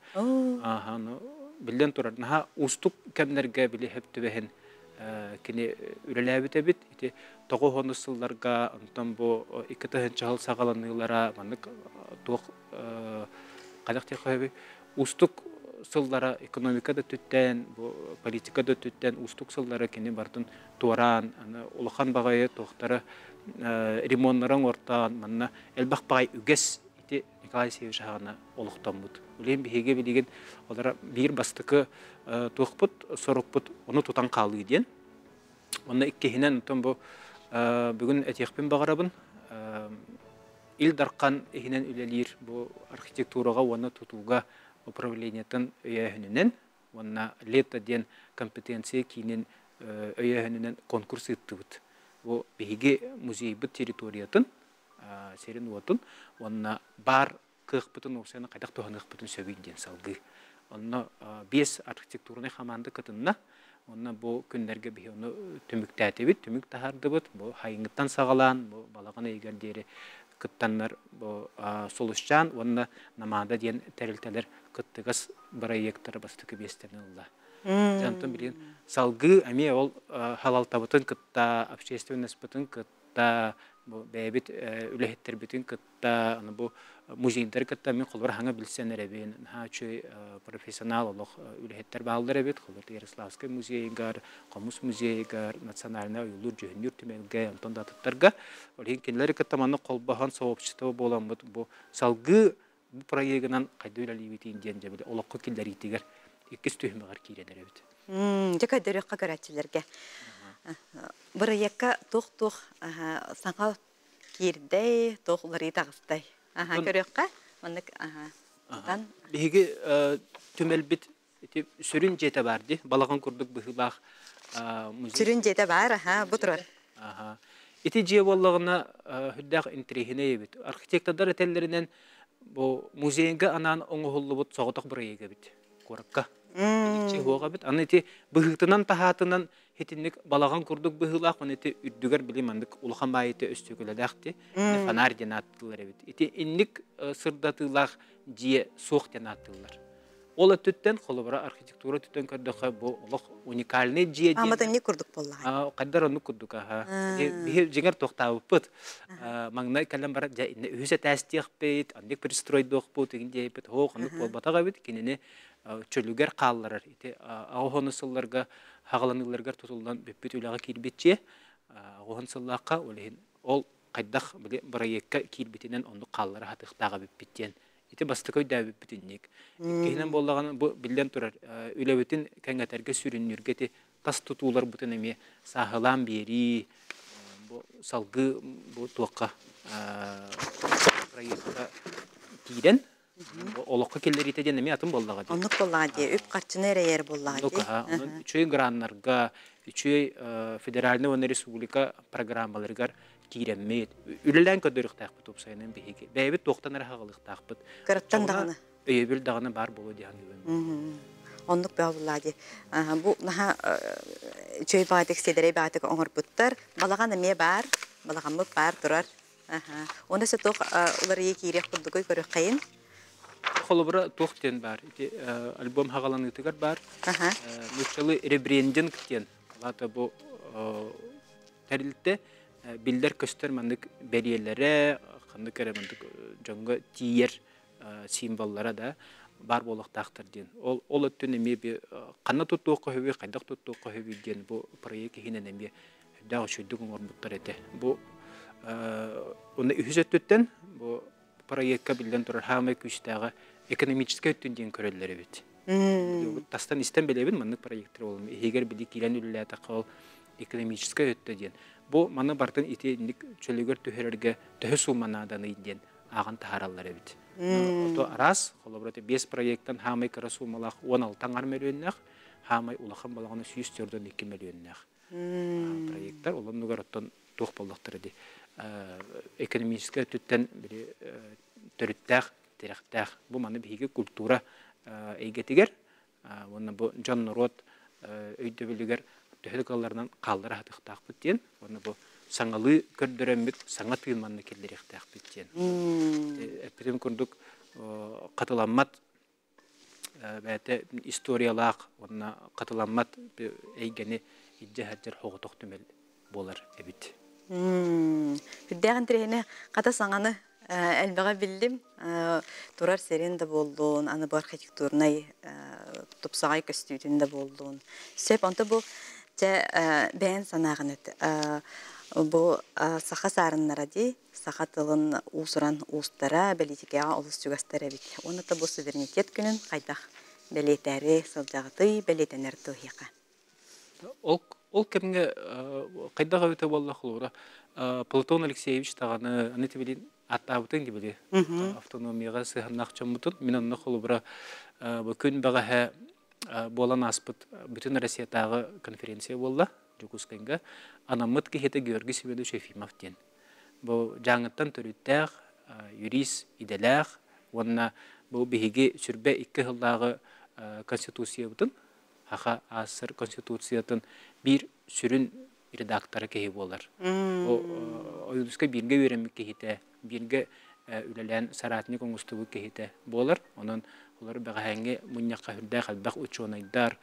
[SPEAKER 5] Биллэн турар, наһаа уустук кэмнэргэ били хөп түбэһин кини үлэлээбит эбит. Ити тоҕус сылларга, онтон бу 2000 сыл саҕаланыылара маннык туох хайдах диэххэ уустук сыллара экономика да өттүттэн, бу политика да өттүттэн уустук сыллары кини барытын туораан, улахан баҕайы туохтары ремоннарын оҥортоон, манна элбэх баҕай үгэс ити Николай Алексеевич аҕана олохтоммут. Билигин биһиги билигин олора биир бастакы туохпут, сорукпут ону тутан хаалыы диэн. Онно иккиһинэн, онтон бу бүгүн этиэхпин баҕарабын, Ил Дархан иһинэн үлэлиир бу архитектураҕа уонна тутууга управлениетын өйөөһүнүнэн уонна лето диэн компетенция киинин өйөөһүнүнэн конкурс ыыттыбыт. Бу биһиги музейбыт территориятын, сирин-уотун уонна баар кыахпытын уопсайынан хайдах туһаныахпытын сөбүй диэн салгыы. Онно биэс архитектурнай хамаанда кытынна. Онно бу күннэргэ биһи ону түмүктээтибит, түмүк таһаардыбыт. Бу хайыҥыттан саҕалаан, бу балаҕан ыйыгар диэри кыттаннар бу Сулусчаан уонна Намаада диэн тэрилтэлэр кыттыгас бырайыактара бастакы миэстэни ылла. Онтон билигин салгыы эмиэ ол халалтабытын кытта, общественностьпытын кытта, бу бэйэбит үлэһиттэрбитин кытта, аны бу музейдары кытта мин холобур хаҥа билсэн эрэбин, наһаа үчүгэй профессионал олох үлэһиттэр бааллар эбит. Холобур Ярославскай музейыгар, Хомус музейыгар, национальнай ойуулуур дьүһүннүүр түмэлгэ, онтон да атыттарга. Ол иһин кинилэри кытта маннык холбоһон сообщество буоламмыт бу салгыы бу проегынан хайда үлэлиибитин диэн дьэ били олоххо киллэриитигэр иккис түһүмэҕэр киирэн эрэбит.
[SPEAKER 1] Дьэ көрдөрүөххэ көрөөччүлэргэ. Бырайыакка туох-туох саҥа киирдэй, туох уларыйыы таҕыстай? Аха, көрүөххэ. Маннык аха. Тутан.
[SPEAKER 5] Биһиги түмэлбит ити сүрүн дьиэтэ бар дии. Балаҕан курдук быһыылаах музей.
[SPEAKER 1] Сүрүн дьиэтэ бар, аха, бу турар.
[SPEAKER 5] Аха. Ити дьиэ буоллаҕына үрдээх интэриэһинэй эбит. Архитектордар этэллэринэн бу музейга анаан оҥоһуллубут соҕотох бырайыак эбит куоракка. Иликчи уоҕа эбит. Аны ити быһыытынан таһаатынан итинник балаҕан курдук быһыылаах, оны ити үрдүгэр били маннык улахан баайыта өстүөкүлэлээх ти фонарь диэн ааттыыллар эбит. Ити инник сырдатыылаах дьиэ суох диэн ааттыыллар. Ол өттүттэн, холобура, архитектура өттүттэн көрдөххө, бу олох уникальный дьиэ диэн.
[SPEAKER 1] Аматынньык курдук буоллаҕа.
[SPEAKER 5] Хайдар оннук курдук аха. Биһи дьиҥэр туохтаабыппыт. Маҥнай кэлэн баран, дьэ, иннэ үһүс этээстиэхпит, аннык пристройдуохпут, игин диэбиппит, һоох, оннук буолбатах эбит. Кинини чөлүгэр хаалларар. Ити аҕыс сылларга хаҕаланыыларыгар тутуллан бүппүт үлэҕэ киирбит дьиэ. Аҕыс сыллаахха ол иһин ол хайдах били бырайыакка киирбитинэн оннук хааллара сатыахтаах эбиппит диэн ити бастакы өйдөөбүппүт инник. Иккиһинэн буоллаҕына, бу биллэн турар, үлэбитин кэҥэтэргэ, сүрүннүүргэ ити тас тутууларбытын эмиэ сааһылаан биэрии, бу салгыы бу туохха проекка киирэн олоххо киллэриитэ диэн эмиэ атын буоллаҕа дии.
[SPEAKER 1] Оннук буоллаҕа дии, үп-харчыны эрэйэр буоллаҕа
[SPEAKER 5] дии. Онон үчүгэй граннарга, үчүгэй федеральнай уонна республика программаларыгар киирэммит, үлэлээн көрдөрүөхтээхпит уопсайынан биһиги. Бэйэбит туохтан эрэ хаҕылыахтаахпыт.
[SPEAKER 1] Кыраттан даҕаны.
[SPEAKER 5] Өйөбүл даҕаны баар буолуо дии саныыбын.
[SPEAKER 1] Оннук бөҕө буоллаа дии. Бу наһаа үчүгэй баҕайытык, сиэдэрэй баҕайытык оҥорбуттар. Балаҕан эмиэ баар, балаҕаммыт баар турар. Уонна өссө туох уларыйыы киириэх курдугуй көрүөххэйин?
[SPEAKER 5] Холобура, туох диэн баар? Ити альбом хаҕаланыытыгар баар. Нууччалыы ребрендинг диэн. Алаата бу тэрилтэ биллэр-көстөр маннык бэлиэлэрэ, ханнык эрэ маннык дьоҥҥо тиийэр символлара да баар буолуохтаахтар диэн. Ол, ол өттүн эмиэ ханна туттуохха сөбүй, хайдах туттуохха сөбүй диэн бу проект иһинэн эмиэ үрдээх үчүгдүк оҥорбуттар этэ. Бу уонна үһүс өттүттэн бу проекка биллэн турар хаамай күүстээҕэ экономическай өттүн диэн көрөллөр эбит. Тастан истэн билэбин маннык проекттар буолан иһигэр били киирэн үлэлээтэххэ ол экономическай өттө диэн. Бу маны бартын итинник чөлүгэр түһэрэргэ төһө сумма нааданый диэн ааҕан таһаараллар эбит. Ото араас, холобура 5 проекттан хаамай кыра суумалаах 16 аҥар мөлүйүөннээх, хаамай улахан балаҕаны 142 мөлүйүөннээх проекттар. Ол оннугар оттон туох буоллахтара дии экономическай өттүттэн били төрүттээх, тирэхтээх. Бу маны биһиги культура эйгэтигэр уонна бу дьон норуот өйдөбүлүгэр төһө да кыалларынан хааллара сатыахтаахпыт диэн уонна бу саҥалыы көрдөрөммүт саҥа тыын манна киллэриэхтээхпит диэн. Эппитим курдук хатыламмат бэйэтэ историялаах уонна хатыламмат эйгэни илдьэ сылдьар соҕотох түмэл буолар эбит.
[SPEAKER 1] Үрдээх интэриэһинэй хата саҥаны элбэҕи биллим. Турар сирин да буоллун, аны бу архитектурнай тупсаҕай көстүүтүн да буоллун. Сөп, онто бу чэ бэйэн санааҕын эт. Бу саха саарыннара дии, саха тылын уус-уран уустара бэлиитикэҕэ олус чугастар эбит. Уонна да бу суверенитет күнүн хайдах бэлиэтээри сылдьаҕытый, бэлиэтэнэр туһиэхэ?
[SPEAKER 5] Ол, ол кэмҥэ хайдах эбитэ буолла холобура Платон Алексеевич даҕаны аны тибилин аттаабытын били автономияҕа сыһыаннаах дьоммутун мин онно холобура бу күн бэҕэһээ буолан ааспыт бүтүн Россиятааҕы конференция буолла Дьокуускайга анаммыт киһитэ Георгий Семенович Ефимов диэн бу Дьааҥыттан төрүттээх юрист идэлээх уонна бу биһиги сүрбэ икки сыллааҕы конституциябытын Саха АССР Конституциятын биир сүрүн редактора киһи буолар. Ойуунускай бииргэ үөрэммит киһитэ, бииргэ үлэлээн соратник оҥостубут киһитэ буолар. Онон олор бэҕэһээҥҥи мунньахха сүрдээх элбэх учуонайдар,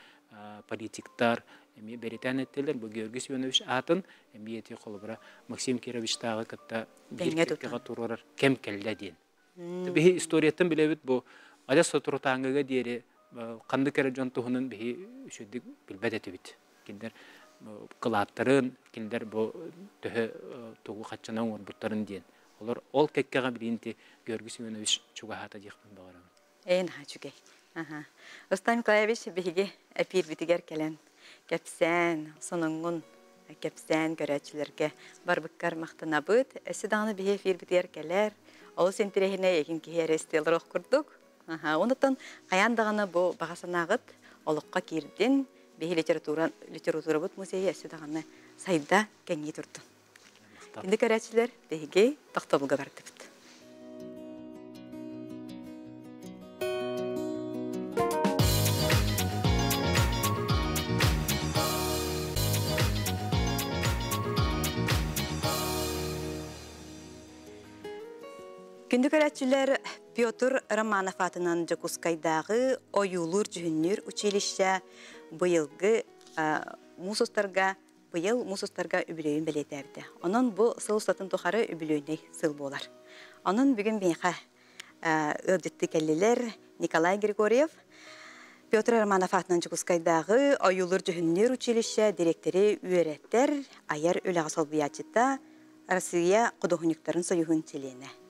[SPEAKER 5] политиктар эмиэ бэлиэтээн эттилэр. Бу Георгий Семенович аатын эмиэ ити холобура Максим Кировичтааҕы кытта биир кэккэҕэ туруорар кэм кэллэ диэн. Биһи историяттан билэбит бу адьас соторутааҥҥыга диэри ханнык эрэ дьон туһунан биһи үчүгдүк билбэт этибит. Кинилэр кылааттарын, кинилэр бу төһө тугу хаччана оҥорбуттарын диэн. Олор ол кэккэҕэ билигин ити Георгий Семенович чугаһаата диэхпин баҕарабын.
[SPEAKER 1] Ээ, наһаа үчүгэй. Аха. Рустам Николаевич биһиги эпиирбитигэр кэлэн кэпсээн, сонуҥҥун кэпсээн көрөөччүлэргэ барбыккар махтанабыт. Өссө даҕаны биһи эфирбитигэр кэлэр. Олус интэриэһинэй эгин киһи эрэ истиэлэр курдук. Аха. Онуттан хайаан даҕаны бу баҕа санааҕыт олоххо киирдин. Биһи литература, литературабыт музейа өссө даҕаны сайда кэҥии турдун. Күндү көрөөччүлэр, биһиги тохтобулга бардыбыт. Күндү көрөөччүлэр, Петр Романов аатынан Дьокуускайдааҕы ойуулуур-дьүһүннүүр училище быйылгы муус устарга быйыл муус устарга үбүлүөйүн бэлиэтээбитэ. Онон бу сыл устатын тухары үбүлүөйнэй сыл буолар. Онон бүгүн биһиэхэ ыалдьыттыы кэллилэр Николай Григорьев, Петр Романов аатынан Дьокуускайдааҕы ойуулуур-дьүһүннүүр училище дириэктэри үөрэтэр, айар үлэҕэ солбуйааччыта, Россия худуоһунньуктарын союһун чилиэнэ.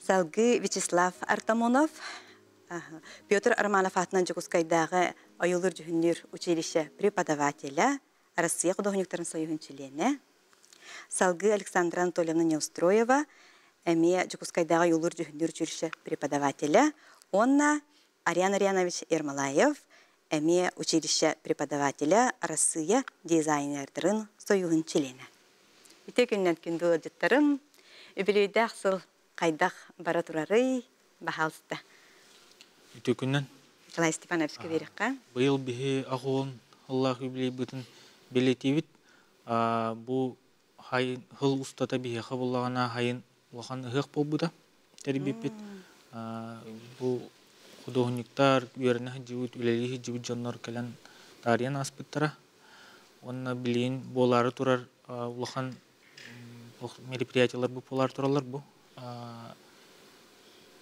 [SPEAKER 1] Салгыы Вячеслав Артамонов, Петр Романов аатынан Дьокуускайдааҕы ойуулуур-дьүһүннүүр училище преподавателэ, Россия худуоһунньуктарын союһун чилиэнэ. Салгыы Александра Анатольевна Неустроева, эмиэ Дьокуускайдааҕы ойуулуур-дьүһүннүүр училище преподавателэ уонна Ариан Арианович Ермолаев, эмиэ училище преподавателэ, Арассыыйа дизайнердарын союһун чилиэнэ. Ити күннэн күндү ыалдьыттарым, үбүлүөйдээх сыл хайдах бара турарый, баһаалыста.
[SPEAKER 6] Үтүө күннэн.
[SPEAKER 1] Николай Степановичка биэриэххэ.
[SPEAKER 6] Быйыл биһи аҕуон ыллаах юбилейбытын бэлиэтиибит. Бу хайын хыл устата биһиэхэ буллаҕына хайын улахан ыһыах буолбута тэрийбиппит. Бу худуоһунньуктар үөрэнэ сылдьыбыт, үлэлии сылдьыбыт дьоннор кэлэн таарыйан ааспыттара. Уонна билигин буолаары турар улахан мероприятиелар бу буолаары тураллар бу.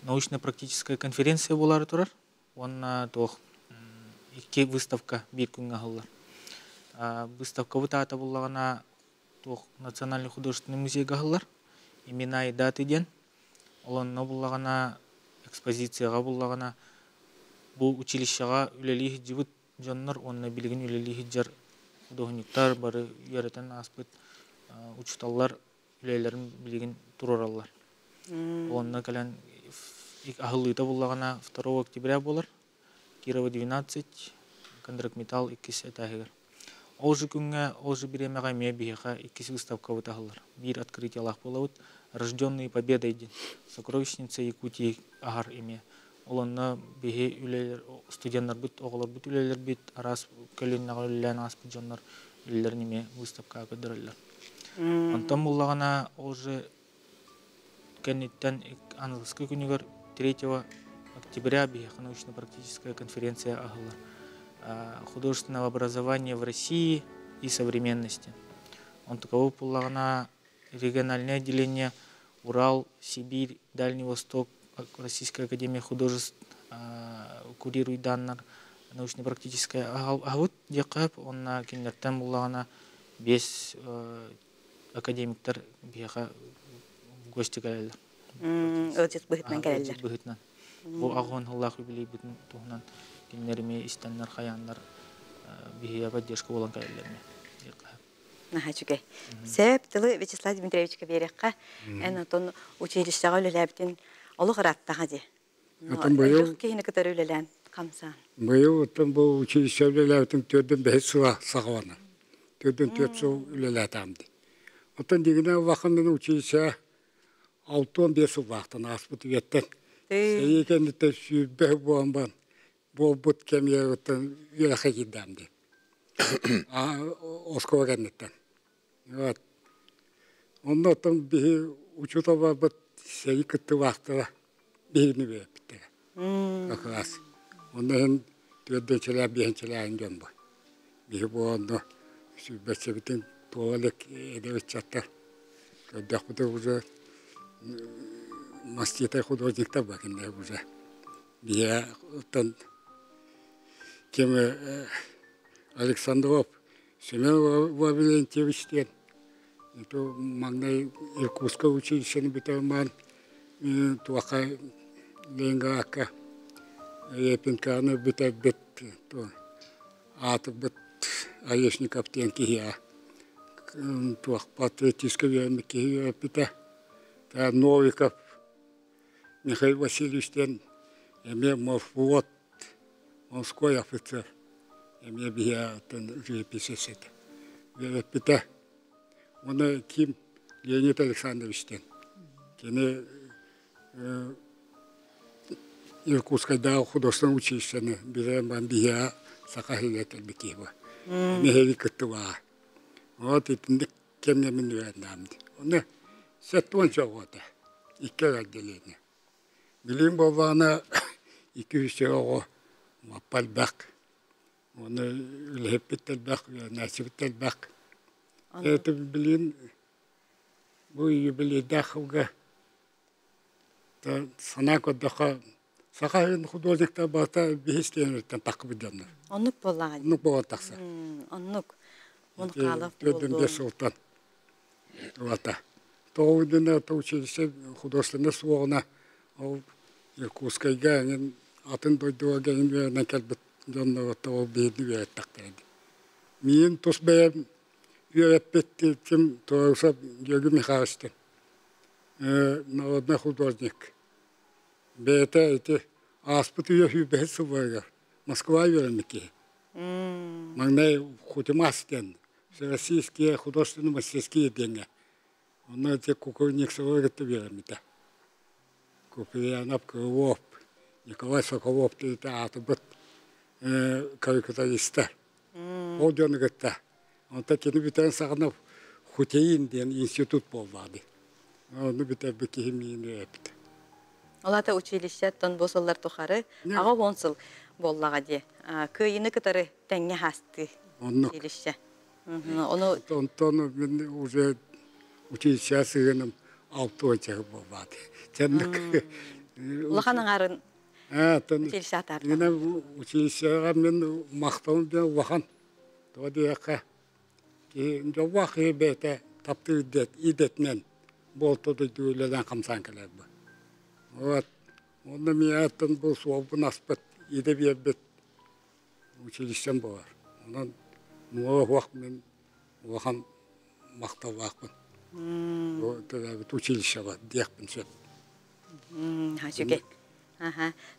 [SPEAKER 6] Научно-практическая конференция буолаары турар. Уонна туох икки выставка биир күҥҥэ аһыллар. Выставкабыт аата буллаҕына туох Национальный художественный музейга аһыллар. Имена и даты диэн. Ол онно буллаҕына экспозицияҕа буллаҕына бу училищеҕа үлэлии сылдьыбыт дьоннор уонна билигин үлэлии сылдьар худуоһунньуктар бары үөрэтэн ааспыт учууталлар үлэлэрин билигин туруораллар. Онно кэлэн аһыллыыта буллаҕына 2 октября буолар. Кирова 12, Кондракметалл иккис этааһыгар. Ол же күҥҥэ, ол же бириэмэҕэ эмиэ биһиэхэ иккис выставкабыт аһыллар. Биир открытиелаах буолабыт. «Рожденные Победой» диэн сокровищница Якутии аһар эмиэ. Ол онно биһи үлэлэр, студеннарбыт, оҕолорбут үлэлэрбит, араас көлүөнэҕэ үлэлээн ааспыт дьоннор үлэлэрин эмиэ выставкаҕа көрдөрөллөр. Онтон буллаҕына, ол же кэнниттэн аныгыскы күнүгэр 3 октября биһиэхэ научно-практическая конференция аһыллар. Художественного образования в России и современности. Онтукабы буллаҕына региональное отделение Урал, Сибирь, Дальний Восток, Российская академия художеств курируйдааннар научно-практическая аһабыт диэххэ онно кинилэртэн буллаҕына биэс академиктар биһиэхэ в гости кэлэллэр.
[SPEAKER 1] Ыалдьыт быһыытынан кэлэллэр.
[SPEAKER 6] Быһыытынан. Бу аҕыһын сыллаах юбилейбытын туһунан кинилэр эмиэ истэннэр хайааннар биһиэхэ поддержка буолан кэлэллэр эмиэ.
[SPEAKER 1] Наһаа үчүгэй. Сөп тылы Вячеслав Дмитриевичка биэриэххэ. Эн отон училищеҕа үлэлээбитин олох ырааттаҕа дии.
[SPEAKER 7] Отон быйыл
[SPEAKER 1] киһини кытары үлэлээн хамсаан.
[SPEAKER 7] Быйыл оттон бу училище үлэлээбитим төрдүн бэһис сыла саҕаланар. Төрдүн төрт сыл үлэлээтэҕим дии. Оттон дигинэ улахан училище 65 сыллаахтан ааспыт үйэттэн. Сэрии кэнниттэн сүүрбэ буолан баран буолбут кэмиэриттэн үөрэххэ киирдэҕим дии. Оскуола кэнниттэн. Вот. Онно оттон биһи учууталларбыт сэрии кыттыылаахтара биһигини үөрэппиттэрэ. Кылаас. Онно иһин түөрдүнчэлээх, биэһинчэлээһин дьон бу. Биһи бу онно сүүрбэччэбитин туола илик эдэр ыччаттар көрдөхпүтү уже маститай художниктар ба кинилэр уже. Биһиэхэ оттон ким Александров Семен Лаврентьевич диэн это маҥнай Иркутскай училищены бүтэрэн туохха Ленинградка Репинканы бүтэрбит аатырбыт Орешников диэн киһиэхэ туох патриотическай үөрэммит киһи үөрэппитэ. Новиков Михаил Васильевич диэн эмиэ морфлот морской офицер эмиэ биһиэхэ живописец этэ үөрэппитэ. Уонна Ким Леонид Александрович диэн кини Иркутскайдааҕы художественнай училищены бүтэрэн баран биһиэхэ саха сиригэр кэлбит киһи буолар. Нэһилиэк кыттыбаҕа. Вот итинник кэмҥэ мин үөрэннэҕим дии. Онно 70 оҕо этэ. Икки отделение. Билигин буоллаҕына 200 оҕо лаппа элбэх. Уонна үлэһиппит элбэх, үөрэнээччибит элбэх. Это билигин бу юбилейдаах сылга санаа көрдөххө саха художниктар барыта биһис диэн таххыбыт дьоннор.
[SPEAKER 1] Оннук буоллаҕа.
[SPEAKER 7] Оннук буолан тахсар.
[SPEAKER 1] Оннук. Мунхалов
[SPEAKER 7] Төрдүн сылтан Ылата. Тоҕо диэн училище художественнай суоҕуна ол Иркутскайга эҥин атын дойдуга эҥин үөрэнэн кэлбит дьоннор ол биһиги үөрэттэхтэрэ дии. Миин тус бэйэм үөрэппит ким Турусов Георгий Михайловичтан народный художник. Бэйэтэ ити ааспыт үйэ сүүрбэһис сылларыгар Москва үөрэммит киһи. Маҥнай Хутимас диэн Всероссийские художественные мастерские диэҥҥэ. Онно ити Кукурниксовы кытта үөрэммитэ. Куприянов, Крылов, Николай Соколов диэти аатырбыт карикатуриста. Ол дьону кытта. Онтон кини бүтэрэн саҕана Хутеин диэн институт буолла дии. Ону бүтэрбит киһи миин үөрэппит.
[SPEAKER 1] Ол аата училищеттан бу сыллар тухары 80 сыл буоллаҕа дии. Кыайыыны кытары тэҥҥэ хаастыы
[SPEAKER 7] Оннук.
[SPEAKER 1] училище. Ону
[SPEAKER 7] Онтон мин уже училище сыһыаным 60 буолбаат. Чэнник
[SPEAKER 1] улахан аҥаарын училище атаарда.
[SPEAKER 7] Мин училищеҕа мин махталым диэн улахан. Тоҕо диэххэ киһи дьоллоох киһи бэйэтэ таптыыр идэтинэн буолта дойду үлэлээн хамсаан кэлэр бу. Вот. Онно миэхэттэн бу суолбун аспыт, идэ биэрбит училищем буолар. Онон муҥура суох мин улахан махталлаахпын. Бу төрөөбүт училищеҕа диэхпин сөп.
[SPEAKER 1] Үчүгэй.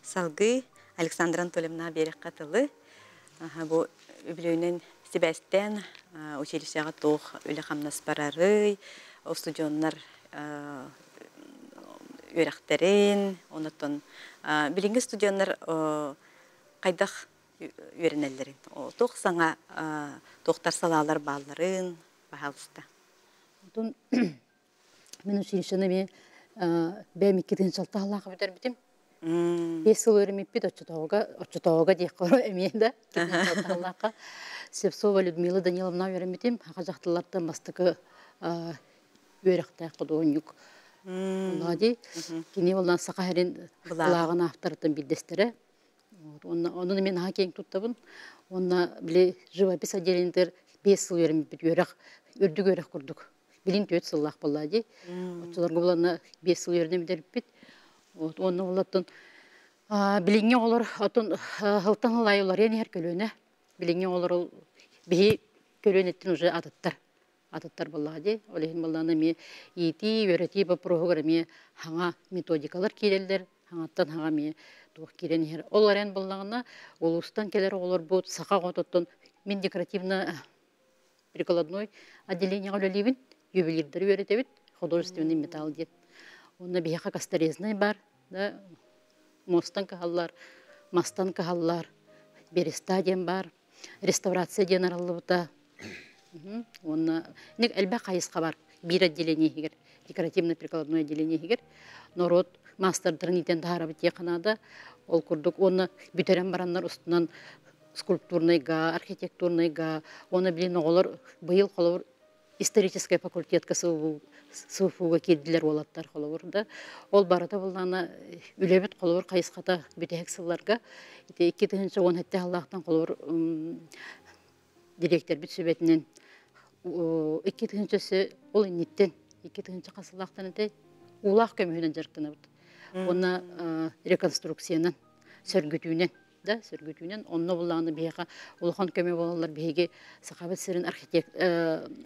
[SPEAKER 1] Салгыы Александра Анатольевна биэрэххэ тылы. Бу үбүлүөйүнэн сибээстээн училищеҕа туох үлэ-хамнас барарый, устудьуоннар үөрэхтэрин, онтон билиҥҥи студеннар хайдах үөрэнэллэрин, туох саҥа туохтар салаалар баалларын, пожалуйста.
[SPEAKER 8] Онтон мин училищены эмиэ бэйэм 2006 бүтэрбитим. 5 сыл үөрэммиппит оччотооҕуга, оччотооҕуга диэххэ эмиэ да 2006 Слепцова Людмила Даниловна үөрэммитим. Саха дьахталлартан бастакы үөрэхтээх худуоһунньук. Ди кини олан саха сирин былааҕын авторыттан биирдэстэрэ. Онно мен наһаа киэҥ туттабын. Онно били живопись отделениетыгар 5 сыл үөрэммиппит үөрэх, үрдүк үөрэх курдук. Билин 4 сыллаах буолла дии. Оччолорго буланна 5 сыл үөрэнэн бүтэрбиппит. Вот онно олаттан билиҥҥи оҕолор отон сылтан сыл аайы уларыйан иһэр көлүөнэ. Билиҥҥи оҕолор биһи көлүөнэттэн уже атыттар атыттар буоллаҕа дии. Ол иһин буоллаҕына эмиэ иитии, үөрэтии боппуруоһугар эмиэ хаҥа методикалар киирэллэр, хаҥаттан хаҥа эмиэ туох киирэн иһэр. Ол эрэн буоллаҕына улуустан кэлэр оҕолорбут саха оҕотуттан мин декоративно прикладной отделениеҕа үлэлиибин, ювелирдары үөрэтэбит, художественный металл диэн. Онно биһиэхэ косторезнай бар, да, муостан кыһаллар, мастан кыһаллар, береста диэн бар, реставрация диэн арыллыбыта. Уонна элбэх хайысха бар биир отделение иһигэр, декоративно-прикладной отделение иһигэр норуот маастардарын иитэн таһаарабыт диэххэ наада. Ол курдук уонна бүтэрэн бараннар устунан скульптурнайга, архитектурнайга, уонна билин оҕолор быйыл холобур историческай факультетка СВФУга киирдилэр уолаттар холобур да. Ол барыта буллаана үлэбит холобур хайысхата бүтэһик сылларга ити 2017 сыллаахтан холобур дириэктэрбит сүбэтинэн 2000 ол инниттэн 2000 хас сыллаахтан этэй уулаах көмүһүнэн дьарыктанабыт. Уонна реконструкциянан, сөргүтүүнэн да сөргүтүүнэн онно буллааны биһиэхэ улахан көмө буолаллар биһиги Сахабыт сирин архитект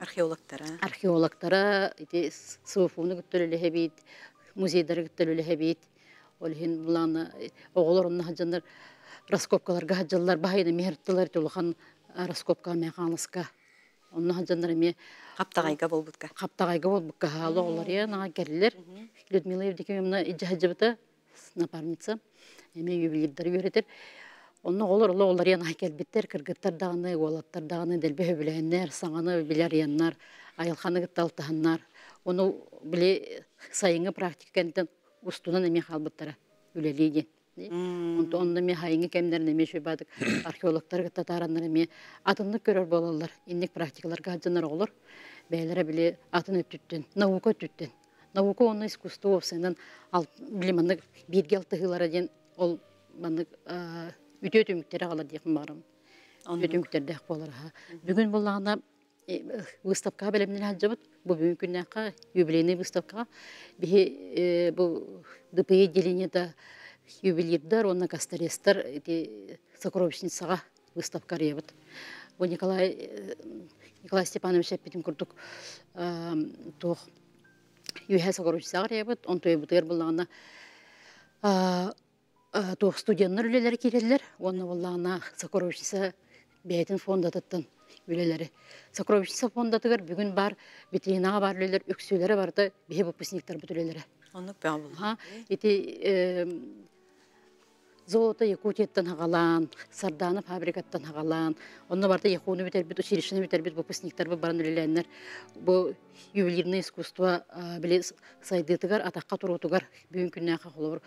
[SPEAKER 1] археологтара
[SPEAKER 8] археологтара ити СВФУну кытта үлэлэһэбит, музейдары кытта үлэлэһэбит. Ол иһин булааны оҕолор онно сылдьаннар раскопкаларга сылдьаллар баһайына миһэртилэр улахан раскопка механыска онно сылдьаннар эмиэ
[SPEAKER 1] Хаптаҕайга буолбутка.
[SPEAKER 8] Хаптаҕайга буолбукка хаалы оҕолор наҕа кэллилэр. Людмила Евдокимовна илдьэ сылдьыбыта напарница эмиэ ювелирдары үөрэтэр. Онно оҕолор оҕолор яна кэлбиттэр, кыргыттар даҕаны, уолаттар даҕаны дэлби сөбүлэһэннэр, саҥаны билэр яннар, айылханы кытта алтыһаннар. Ону били сайыҥҥы практика кэнниттэн устунан эмиэ хаалбыттара үлэлии диэн. Онто онно эмиэ хайыҥҥы кэмнэрин эмиэ үчүгэй археологтары кытта таараннар эмиэ атыннык көрөр буолаллар. Инник практикаларга сылдьаннар оҕолор бэйэлэрэ били атын өттүттэн, наука өттүттэн. Наука уонна искусство уопсайынан били маннык бииргэ алтыһыылара диэн ол маннык үтүө түмүктэри аҕалар диэхпин баҕарабын. Үтүө түмүктэрдээх буолар аха. Бүгүн буоллаҕына выставкаҕа бэлэмнэнэ сылдьабыт. Бу бүгүн күннээххэ юбилейный выставкаҕа биһи бу ДПИ отделениета ювелирдар уонна косторезтар ити сокровищницаҕа выставка арыйабыт. Бу Николай Николай Степанович эппитин курдук туох үөһэ сокровищницаҕа арыйабыт. Онтуйбутугар буллаҕына туох студеннар үлэлэрэ киирэллэр уонна буоллаҕына сокровищница бэйэтин фондатыттан үлэлэри. Сокровищница фондатыгар бүгүн баар витринаҕа баар үлэлэр үксүлэрэ барыта биһи выпускниктарбыт үлэлэрэ.
[SPEAKER 1] Оннук бөҕө буолла.
[SPEAKER 8] Ити Золото Якутияттан хаҕалаан, Сардаана фабрикаттан хаҕалаан, онно барыта Якуну бүтэрбит, училищены бүтэрбит выпускниктарбыт баран үлэлээннэр бу ювелирное искусство били сайдыытыгар, атахха туруутугар бүгүн күннээххэ холобур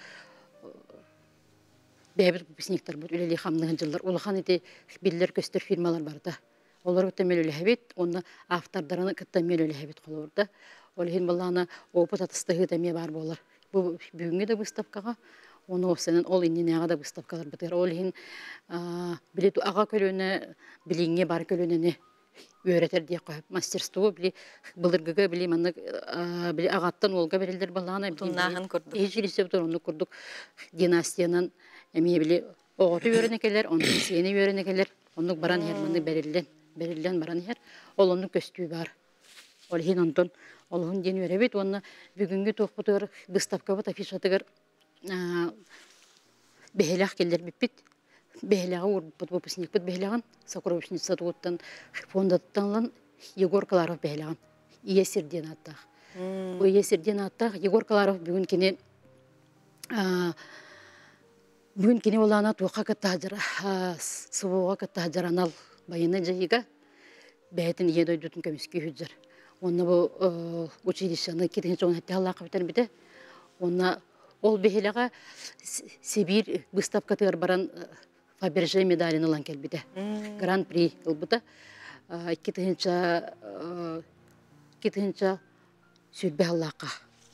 [SPEAKER 8] бэйэбит выпускниктарбыт үлэлии хамныһын дьыллар улахан ити биллэр-көстөр фирмалар барыта. Олору кытта мөлөлөһөбүт, уонна автордарын кытта мөлөлөһөбүт холобурда. Ол иһин балаана опыт атастаһыыта эмиэ баар буолар. Бу бүгүҥҥү да выставкаҕа, уонна уопсайынан ол иннинээҕи да выставкаларбытыгар. Ол иһин били аҕа көлүөнэ билиҥҥи бар көлүөнэни үөрэтэр диэххэ сөп. Мастерство били былыргыга били маннык били аҕаттан уолга бэриллэр балаана
[SPEAKER 1] Утумнааһын курдук.
[SPEAKER 8] Иһи оннук курдук династиянан эмиэ били оҕото үөрэнэ кэлэр, онтон сиэнэ үөрэнэ кэлэр, оннук баран иһэр, маннык бэриллэн, бэриллэн баран иһэр. Ол оннук көстүү баар. Ол иһин онтон олуһун диэн үөрэбит уонна бүгүҥҥү туохпутугар выставкабыт афишатыгар бэһилэх киллэрбиппит. Бэһилэҕи уурбуппут выпускникпыт бэһилэҕин сокровищница тугуттан фондаттан ылан Егор Кларов бэһилэҕин Ийэ сир диэн ааттаах. Бу Ийэ сир диэн ааттаах Егор Кларов бүгүн кини бүгүн кини улаана туохха кытта СВО-ҕа кытта сылдьар анал байыаннай дьайыыга бэйэтин ийэ дойдутун көмүскүү сылдьар. Уонна бу училищены 2017 сыллаахха бүтэрбитэ. Уонна ол биһилэҕэ Сибиир быыстапкатыгар баран Фаберже медалин ылан кэлбитэ. Гран-при ылбыта. 2000 сүүрбэ сыллаахха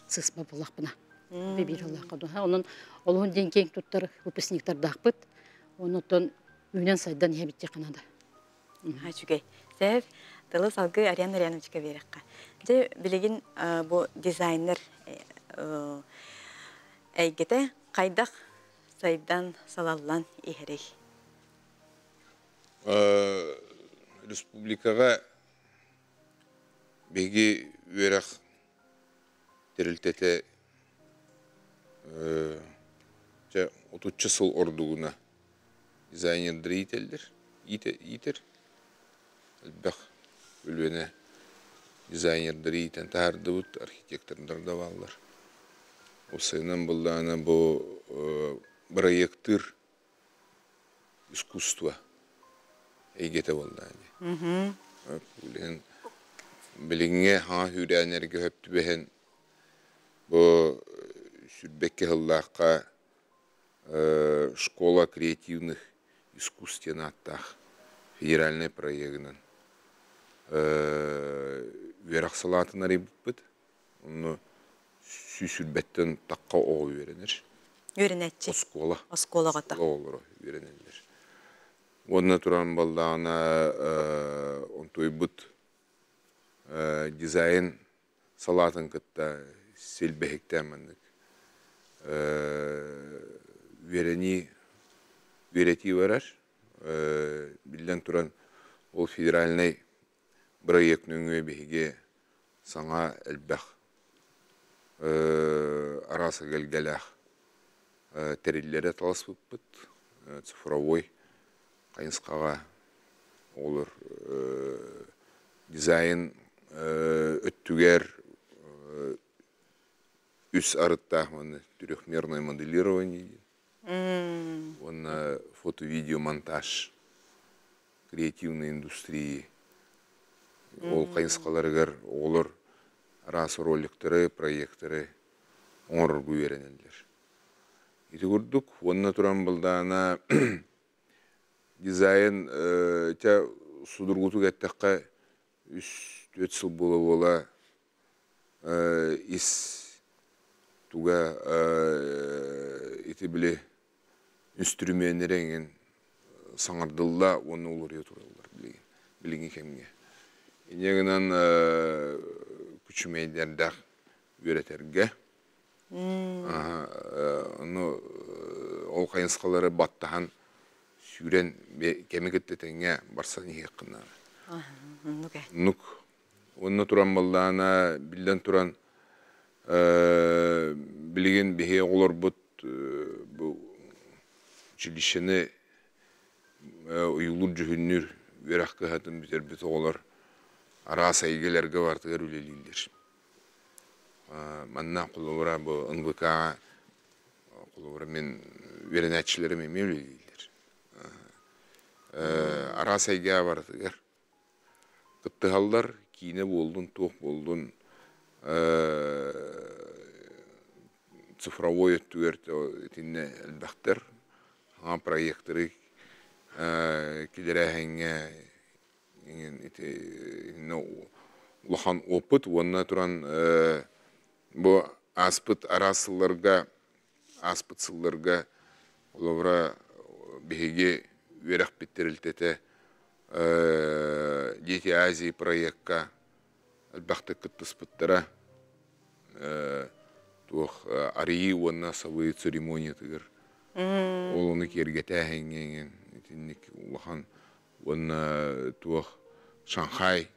[SPEAKER 8] сыспа буоллахпына. Биир сыллаахха духа. Онон олуһун диэн киэҥ туттар выпускниктардаахпыт. Оннуттан үүнэн сайдан иһэбит диэххэ наада.
[SPEAKER 1] Үчүгэй. Сәһэр тылы салгыы Ариан Ариановичка биэрэххэ. Дьэ, билигин бу дизайнер эйгэтэ хайдах сайдан, салаллан иһэрий?
[SPEAKER 9] Республикаҕа биһиги үөрэх тэрилтэтэ чэ отучча сыл ордугуна дизайнердары иитэллэр, иитэр элбэх көлүөнэ дизайнердары иитэн таһаардыбыт, архитектордар да бааллар. Уопсайынан быллаана бу бырайыактыыр искусство эйгэтэ буолла ини. Билигин билиҥҥи хаҥа сүүрээннэргэ сөп түбэһэн бу сүүрбэккэ сыллаахха «Школа креативных искусств» диэн ааттаах федеральнай проегынан үөрэх салаатын арыйбыппыт. Онно сүүс сүүрбэттэн тахха оҕо үөрэнэр.
[SPEAKER 1] Үөрэнээччи.
[SPEAKER 9] Оскуола.
[SPEAKER 1] Оскуолаҕа
[SPEAKER 9] Оҕолоро үөрэнэллэр. Уонна туран баллаҕына онтуйбут дизайн салаатын кытта силбэһиктээн маннык үөрэнии үөрэтии барар. Биллэн туран, ол федеральнай бырайыак нөҥүө биһиги саҥа элбэх араас эгэлгэлээх тэриллэри таласпыппыт. Цифровой хайысхаҕа оҕолор дизайн өттүгэр үс арыттаах манна трехмерное моделирование диэн уонна фото-видеомонтаж креативной индустрии ол хайысхаларыгар оҕолор Араас роликтары, проекторы оҥорорго үөрэнэллэр. Ити курдук, уонна туран былдаана дизайн тя судургутук эттэххэ 3-4 сыл буола-буола ис туга ити били инструменнere эҥин саҥардылла уонна уларыйа тураллар билигин билиҥҥи кэмҥэ. Инньэ гынан күчүмэйдэрдээх үөрэтэргэ ону ол хайысхалары баттаһан сүүрэн кэми кытта тэҥҥэ барсан иһиэххин наада. Нук. Онно туран баллаана биллэн туран билигин биһи оҕолорбут бу училищены уйулуур-дьүһүннүүр үөрэх кыһатын бүтэрбит оҕолор араас эйгэлэргэ барытыгар үлэлииллэр. Манна холобура бу НВК холобура мин үөрэнээччилэрим эмиэ үлэлииллэр. Араас эйгэҕэ барытыгар кыттыһаллар, киинэ буоллун, туох буоллун цифровой өттүгэр итиннэ элбэхтэр. Саҥа проекторы киллэрээһиҥҥэ ити улахан опыт уонна туран бу ааспыт араас сылларга ааспыт сылларга холобура биһиги үөрэхпит тэрилтэтэ Дети Азии проекка элбэхтик кыттыспыттара туох арыйыы уонна сабыы церемониятыгар ол ону киэргэтээһиҥҥэ иҥин итинник улахан уонна туох Шанхай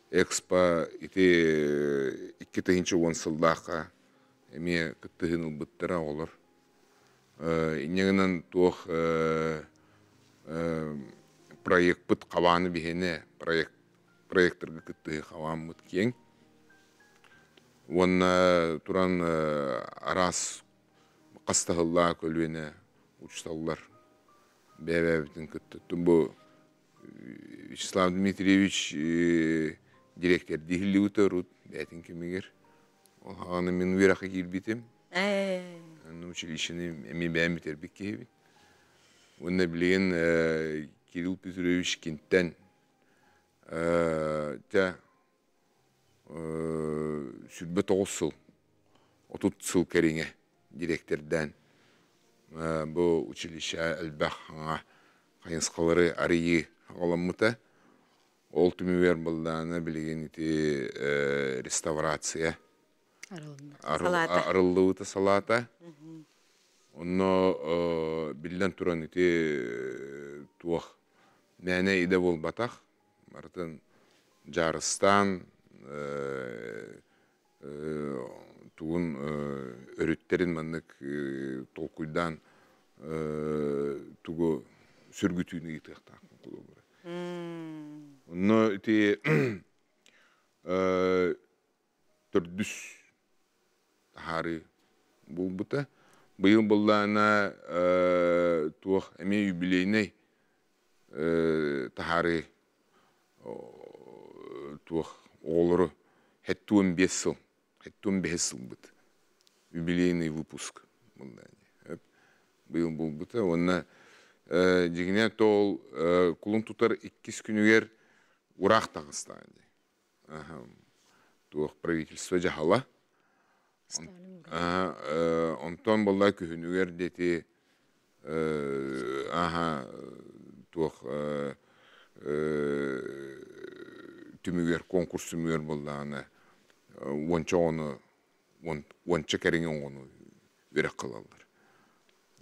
[SPEAKER 9] Экспо ити 2010 сыллаахха эмиэ кыттыһын ылбыттара оҕолор. Инньэ гынан туох проекпыт хабааны биһиэнэ проект проекторга кыттыһыы хабааммыт киэҥ. Уонна туран араас хастаһыллаах көлүөнэ учууталлар бэйэ-бэйэбитин кытта бу Вячеслав Дмитриевич дириэктэрдии иһиллибитэ урут бэйэтин кэмигэр. Ол хаҕана мин үөрэххэ киирбитим. Училищены эмиэ бэйэм бүтэрбит киһибин. Уонна билигин Кирилл Петрович кинтэн дьэ 29 сыл, 30 сыл кэриҥэ дириэктэрдээн бу училище элбэх хаҥа хайысхалары арыйыы аҕаламмыта. Ол түмүгэр былаана билигин ити реставрация арыллыбыта салаата. Онно биллэн туран ити туох мээнэ идэ буолбатах. Барытын дьаарыстаан тугун өрүттэрин маннык толкуйдаан тугу сүргүтүүнү ыытыахтаахпын холобура. Онно ити төрдүс таһаарыы буолбута. Быйыл быллаана туох эмиэ юбилейнай таһаарыы туох оҕолору 75 сыл 75 сылбыт юбилейный выпуск быйыл буолбута уонна дьиҥинэ тоол кулун тутар иккис күнүгэр ураах таҕыстаҕа дии туох правительство дьаһала онтон буолла күһүнүгэр диэти аха туох түмүгэр конкурс түмүгэр буоллаҕына уонча оҕону уонча кэриҥэ оҕону үөрэх кылаллар.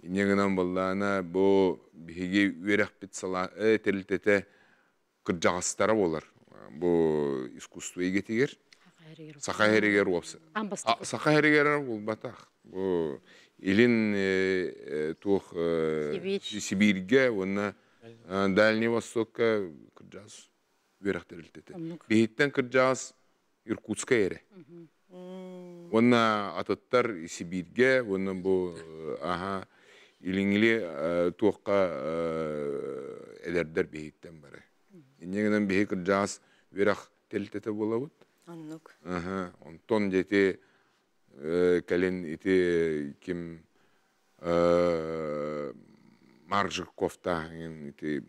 [SPEAKER 9] Инньэ гынан буоллаҕына бу биһиги үөрэхпит салаа тэрилтэтэ кырдьаҕастара буолар бу искусство эйгэтигэр саха иһэригэр уопса саха иһэригэр буолбатах бу илин туох Сибииргэ уонна Дальний Востокка кырдьаҕас үөрэх тэрилтэтэ биһиттэн кырдьаҕас Иркутскай эрэ уонна атыттар Сибииргэ уонна бу аха илиҥҥили туохха эдэрдэр биһиттэн бары. Инньэ гынан биһи кырдьаҕас үөрэх тэрилтэтэ буолабыт.
[SPEAKER 1] Оннук.
[SPEAKER 9] Онтон дети кэлин ити ким Марк Жирковтаах ити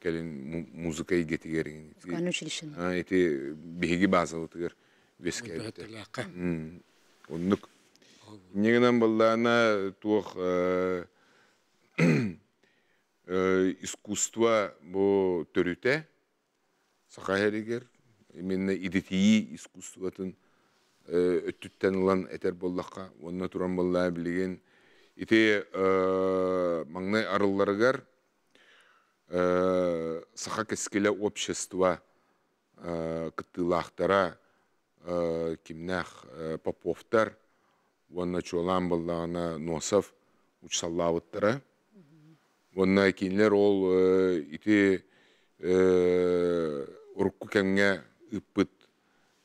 [SPEAKER 9] кэлин музыка эйгэтигэр ити биһиги базабытыгар үөскээбитэ. Оннук. Инньэ баллаана туох искусство бу төрүтэ саха эригэр именно идэтийии искусствотын өттүттэн ылан этэр буоллахха уонна туран буоллаа билигин ити маҥнай арылларыгар саха кэскилэ общество кыттыылаахтара кимнээх Поповтар уонна чуолаан буоллаҕына Носов учсаллаабыттара. Уонна кинилэр ол ити урукку кэмҥэ ыыппыт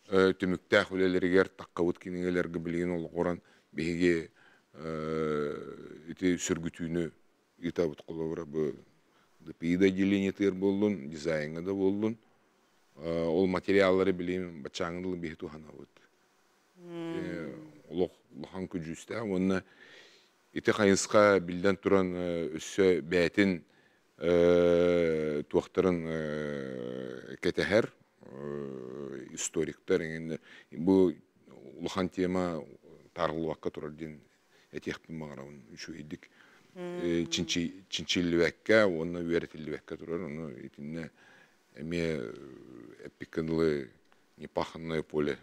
[SPEAKER 9] түмүктээх үлэлэригэр таххабыт кинигэлэргэ билигин олоҕуран биһиги ити сөргүтүүнү ыытабыт. Холобура, бу ДПИ да отделениетыгар буоллун, дизайҥа да буоллун, ол материаллары билигин баччааҥҥы дылы биһи туһанабыт. Олох улахан күдьүүстээх уонна ити хайысха биллэн туран өссө бэйэтин туохтарын кэтэһэр историктар бу улахан тема таарыллыбакка турар диэн этиэхпин баҕарабын үчүгэйдик чинчиллибэккэ уонна үөрэтиллибэккэ турар ону итиннэ эмиэ эппиккэ дылы непаханное поле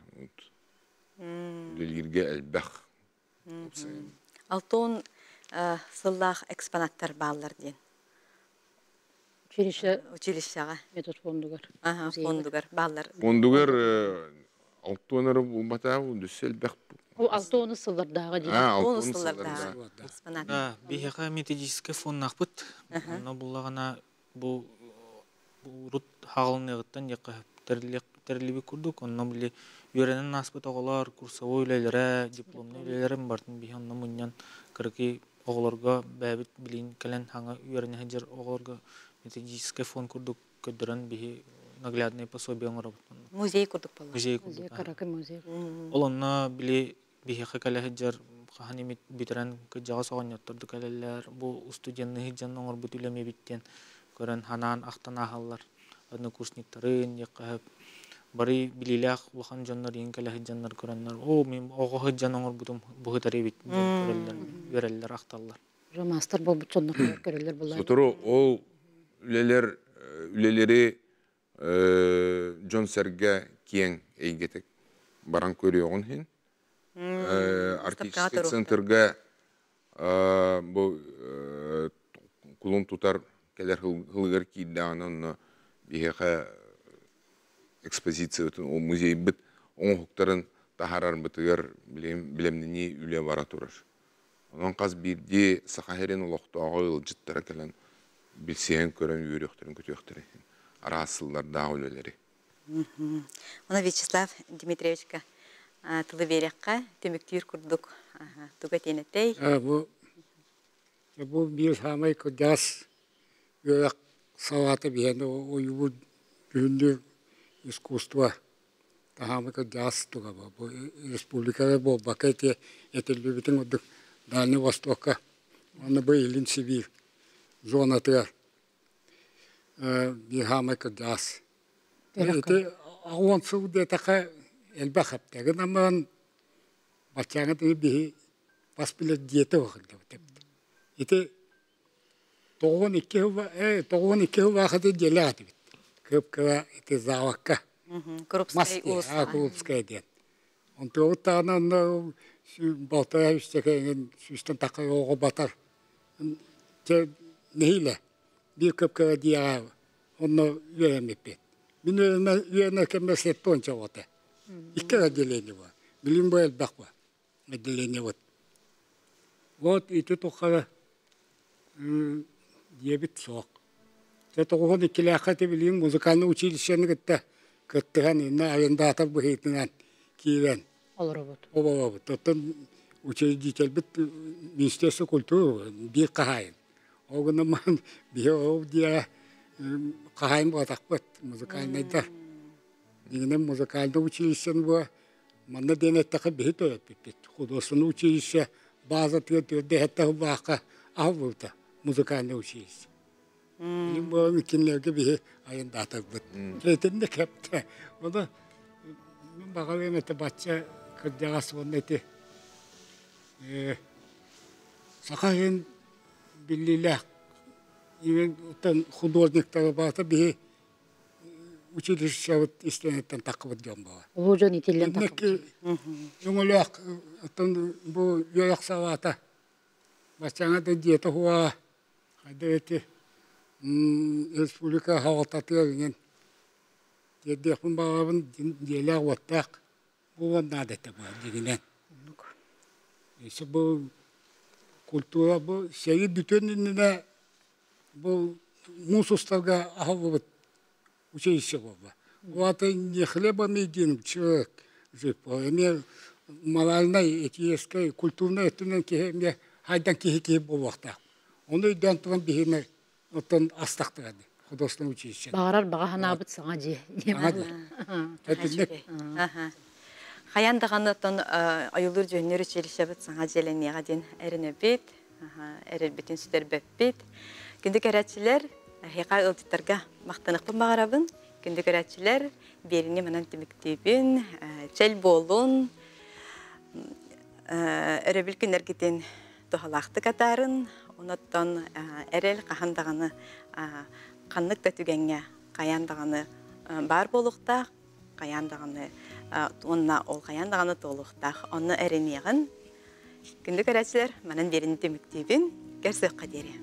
[SPEAKER 9] үлэлииргэ элбэх.
[SPEAKER 1] Алтон сыллаах экспонаттар бааллар диэн.
[SPEAKER 8] Училище
[SPEAKER 1] училищеҕа.
[SPEAKER 8] Метод фондугар.
[SPEAKER 1] Фондугар бааллар.
[SPEAKER 9] Фондугар алтонары булбатаа дүссе элбэх.
[SPEAKER 8] Ол алтоны сыллардааҕы диэн.
[SPEAKER 1] Алтоны сыллардааҕы экспонат.
[SPEAKER 6] Да, биһиэхэ методическай фоннаахпыт. Онно буллаҕына бу урут хаҕылыныаҕыттан диэххэ тэриллибит курдук. Онно били үөрэнэн ааспыт оҕолор курсовой үлэлэрэ, дипломнай үлэлэрин барытын биһи онно мунньан кыракый оҕолорго бэйэбит билин кэлэн хаҥа үөрэнэ сылдьар оҕолорго методическай фонд курдук көрдөрөн биһи наглядное пособие оҥоробут.
[SPEAKER 1] Музей курдук буолла.
[SPEAKER 6] Музей курдук.
[SPEAKER 8] Каракы музей.
[SPEAKER 6] Ол онно били биһиэхэ кэлэ сылдьар хаһан эмит бүтэрэн кырдьаҕас оҕонньотторду кэлэллэр. Бу студенныы сылдьан оҥорбут үлэм эбит диэн көрөн ханаан ахтан ааһаллар. Однокурсниктарын диэххэ бары билиилээх улахан дьоннор иин кэлэ сылдьаннар көрөннөр оо мин оҕо сылдьан оҥорбутум быһытар эбит диэн көрөллөр, үөрэллэр, ахталлар.
[SPEAKER 8] Уже маастар буолбут дьоннор көрөллөр буллар.
[SPEAKER 9] Сотору ол үлэлэр үлэлэри дьон-сэргэ киэҥ эйгэтик баран көрүөҕүн иһин Артистическай центрга бу кулун тутар кэлэр һылыгар киирдэҕинэ онно биһиэхэ экспозициябытын музейбыт оҥоһуктарын таһаарарбытыгар билэмнэнии үлэ бара турар. Онон хас биирдии Саха сирин олохтооҕо ыалдьыттара кэлэн билсиһэн көрөн үөрүөхтэрин көтүөхтэрин иһин араас сыллардаах үлэлэри.
[SPEAKER 1] Ону Вячеслав Дмитриевичка тылы биэриэххэ түмүктүүр курдук тугу этиэн этэй?
[SPEAKER 7] Бу бу биир саамай кырдьаҕас үөрэх салаата биһиэнэ ойуубут күһүннү искусство таһаамы кырдьаҕас туга бу республикаҕа буолбакка ити этиллибитин курдук Дальний Востокка уонна бу Илин Сибиир зонатыгар биир саамай кырдьаҕас. Ити 10 сыл диэтэххэ элбэх эптэ. Гынан баран баччааҥҥа диэри биһи бас билэр дьиэтэ суох Ити 92 сыллаах ити дьиэлээх этибит. Кып-кыра ити заводка.
[SPEAKER 1] Крупская
[SPEAKER 7] уулусса. Крупская диэн. Онтуобут даҕаны онно балтараа үстэкэ эҥин сүүстэн тахха оҕо батар. Дьэ нэһиилэ биир кып-кыра дьиэҕэ онно үөрэммиппит. Мин үөрэнэр кэммэр 70 оҕото. Икки отделение бар. Билим бу элбэх бар. Отделение вот. Вот ити тухары диэбит суох. Дьэ 92-лээххэ ити билигин музыкальнай училищены кытта кыттыһан иннэ арендатор быһыытынан киирэн
[SPEAKER 8] олоробут.
[SPEAKER 7] Олоробут. Оттон учредительбит Министерство культуры биир хаһаайын. Ол гынан биһи ол диэ хаһаайын буолатахпыт музыкальнайдар. Дигинен музыкальный училищен бу манна диэн эттэхэ биһи төрөппүппүт. Художественный училище базатыгар төрдө хэтте хубаахха аһыллыбыта музыкальный училище. Билим буолан кинилэргэ биһи айандаатарбыт. Этинне кэпте. Оны мен баҕарыам этэ бачча кырдьаҕас уонна ити саха иһин биллиилээх имен художниктары баата биһи училищебыт истиэнэттэн таххыбыт дьон буолар.
[SPEAKER 8] Улуу дьон итиллэн таххыбыт.
[SPEAKER 7] Өҥөлөөх оттон бу үөрэх салаата баччаҥа да диэтэ хуа хайда эти республика хаҕалтатыгар иҥэн тиэрдиэхпин баҕарабын дьиэлээх-уоттаах буолуон наада этэ бу дьиҥинэн. Өссө бу культура бу сэрии бүтүөн иннинэ бу муус устарга аһыллыбыт училище буолла. Ол не хлебом единым человек жив. Эмиэ моральнай, этическэй, культурнай өттүнэн киһи эмиэ хайдан киһи киһи буолуохтаах. Ону өйдөөн туран биһиги оттон астахтара дии художественное училище.
[SPEAKER 8] Баҕарар баҕа санаабыт саҥа дьиэ.
[SPEAKER 7] Саҥа дьиэ. Этинник.
[SPEAKER 1] Хайан даҕаны оттон ойуулуур дьүһүннүүр училищебыт саҥа дьиэлэниэҕэ диэн эрэнэбит. Эрэлбитин сүтэрбэппит. Күндү көрөөччүлэр, эһиэхэ ыалдьыттарга махтаныахпын баҕарабын. Күндү көрөөччүлэр, биэриини манан түмүктүүбүн. Чөл буолун, өрөбүл күннэргитин туһалаахтык атаарын. Онуттан эрэл хаһан даҕаны ханнык да түгэҥҥэ хайаан даҕаны баар буолуохтаах, хайаан даҕаны уонна ол хайаан даҕаны туолуохтаах. Онно эрэниэҕин. Күндү көрөөччүлэр, манан биэрини түмүктүүбүн. Көрсүөххэ диэри.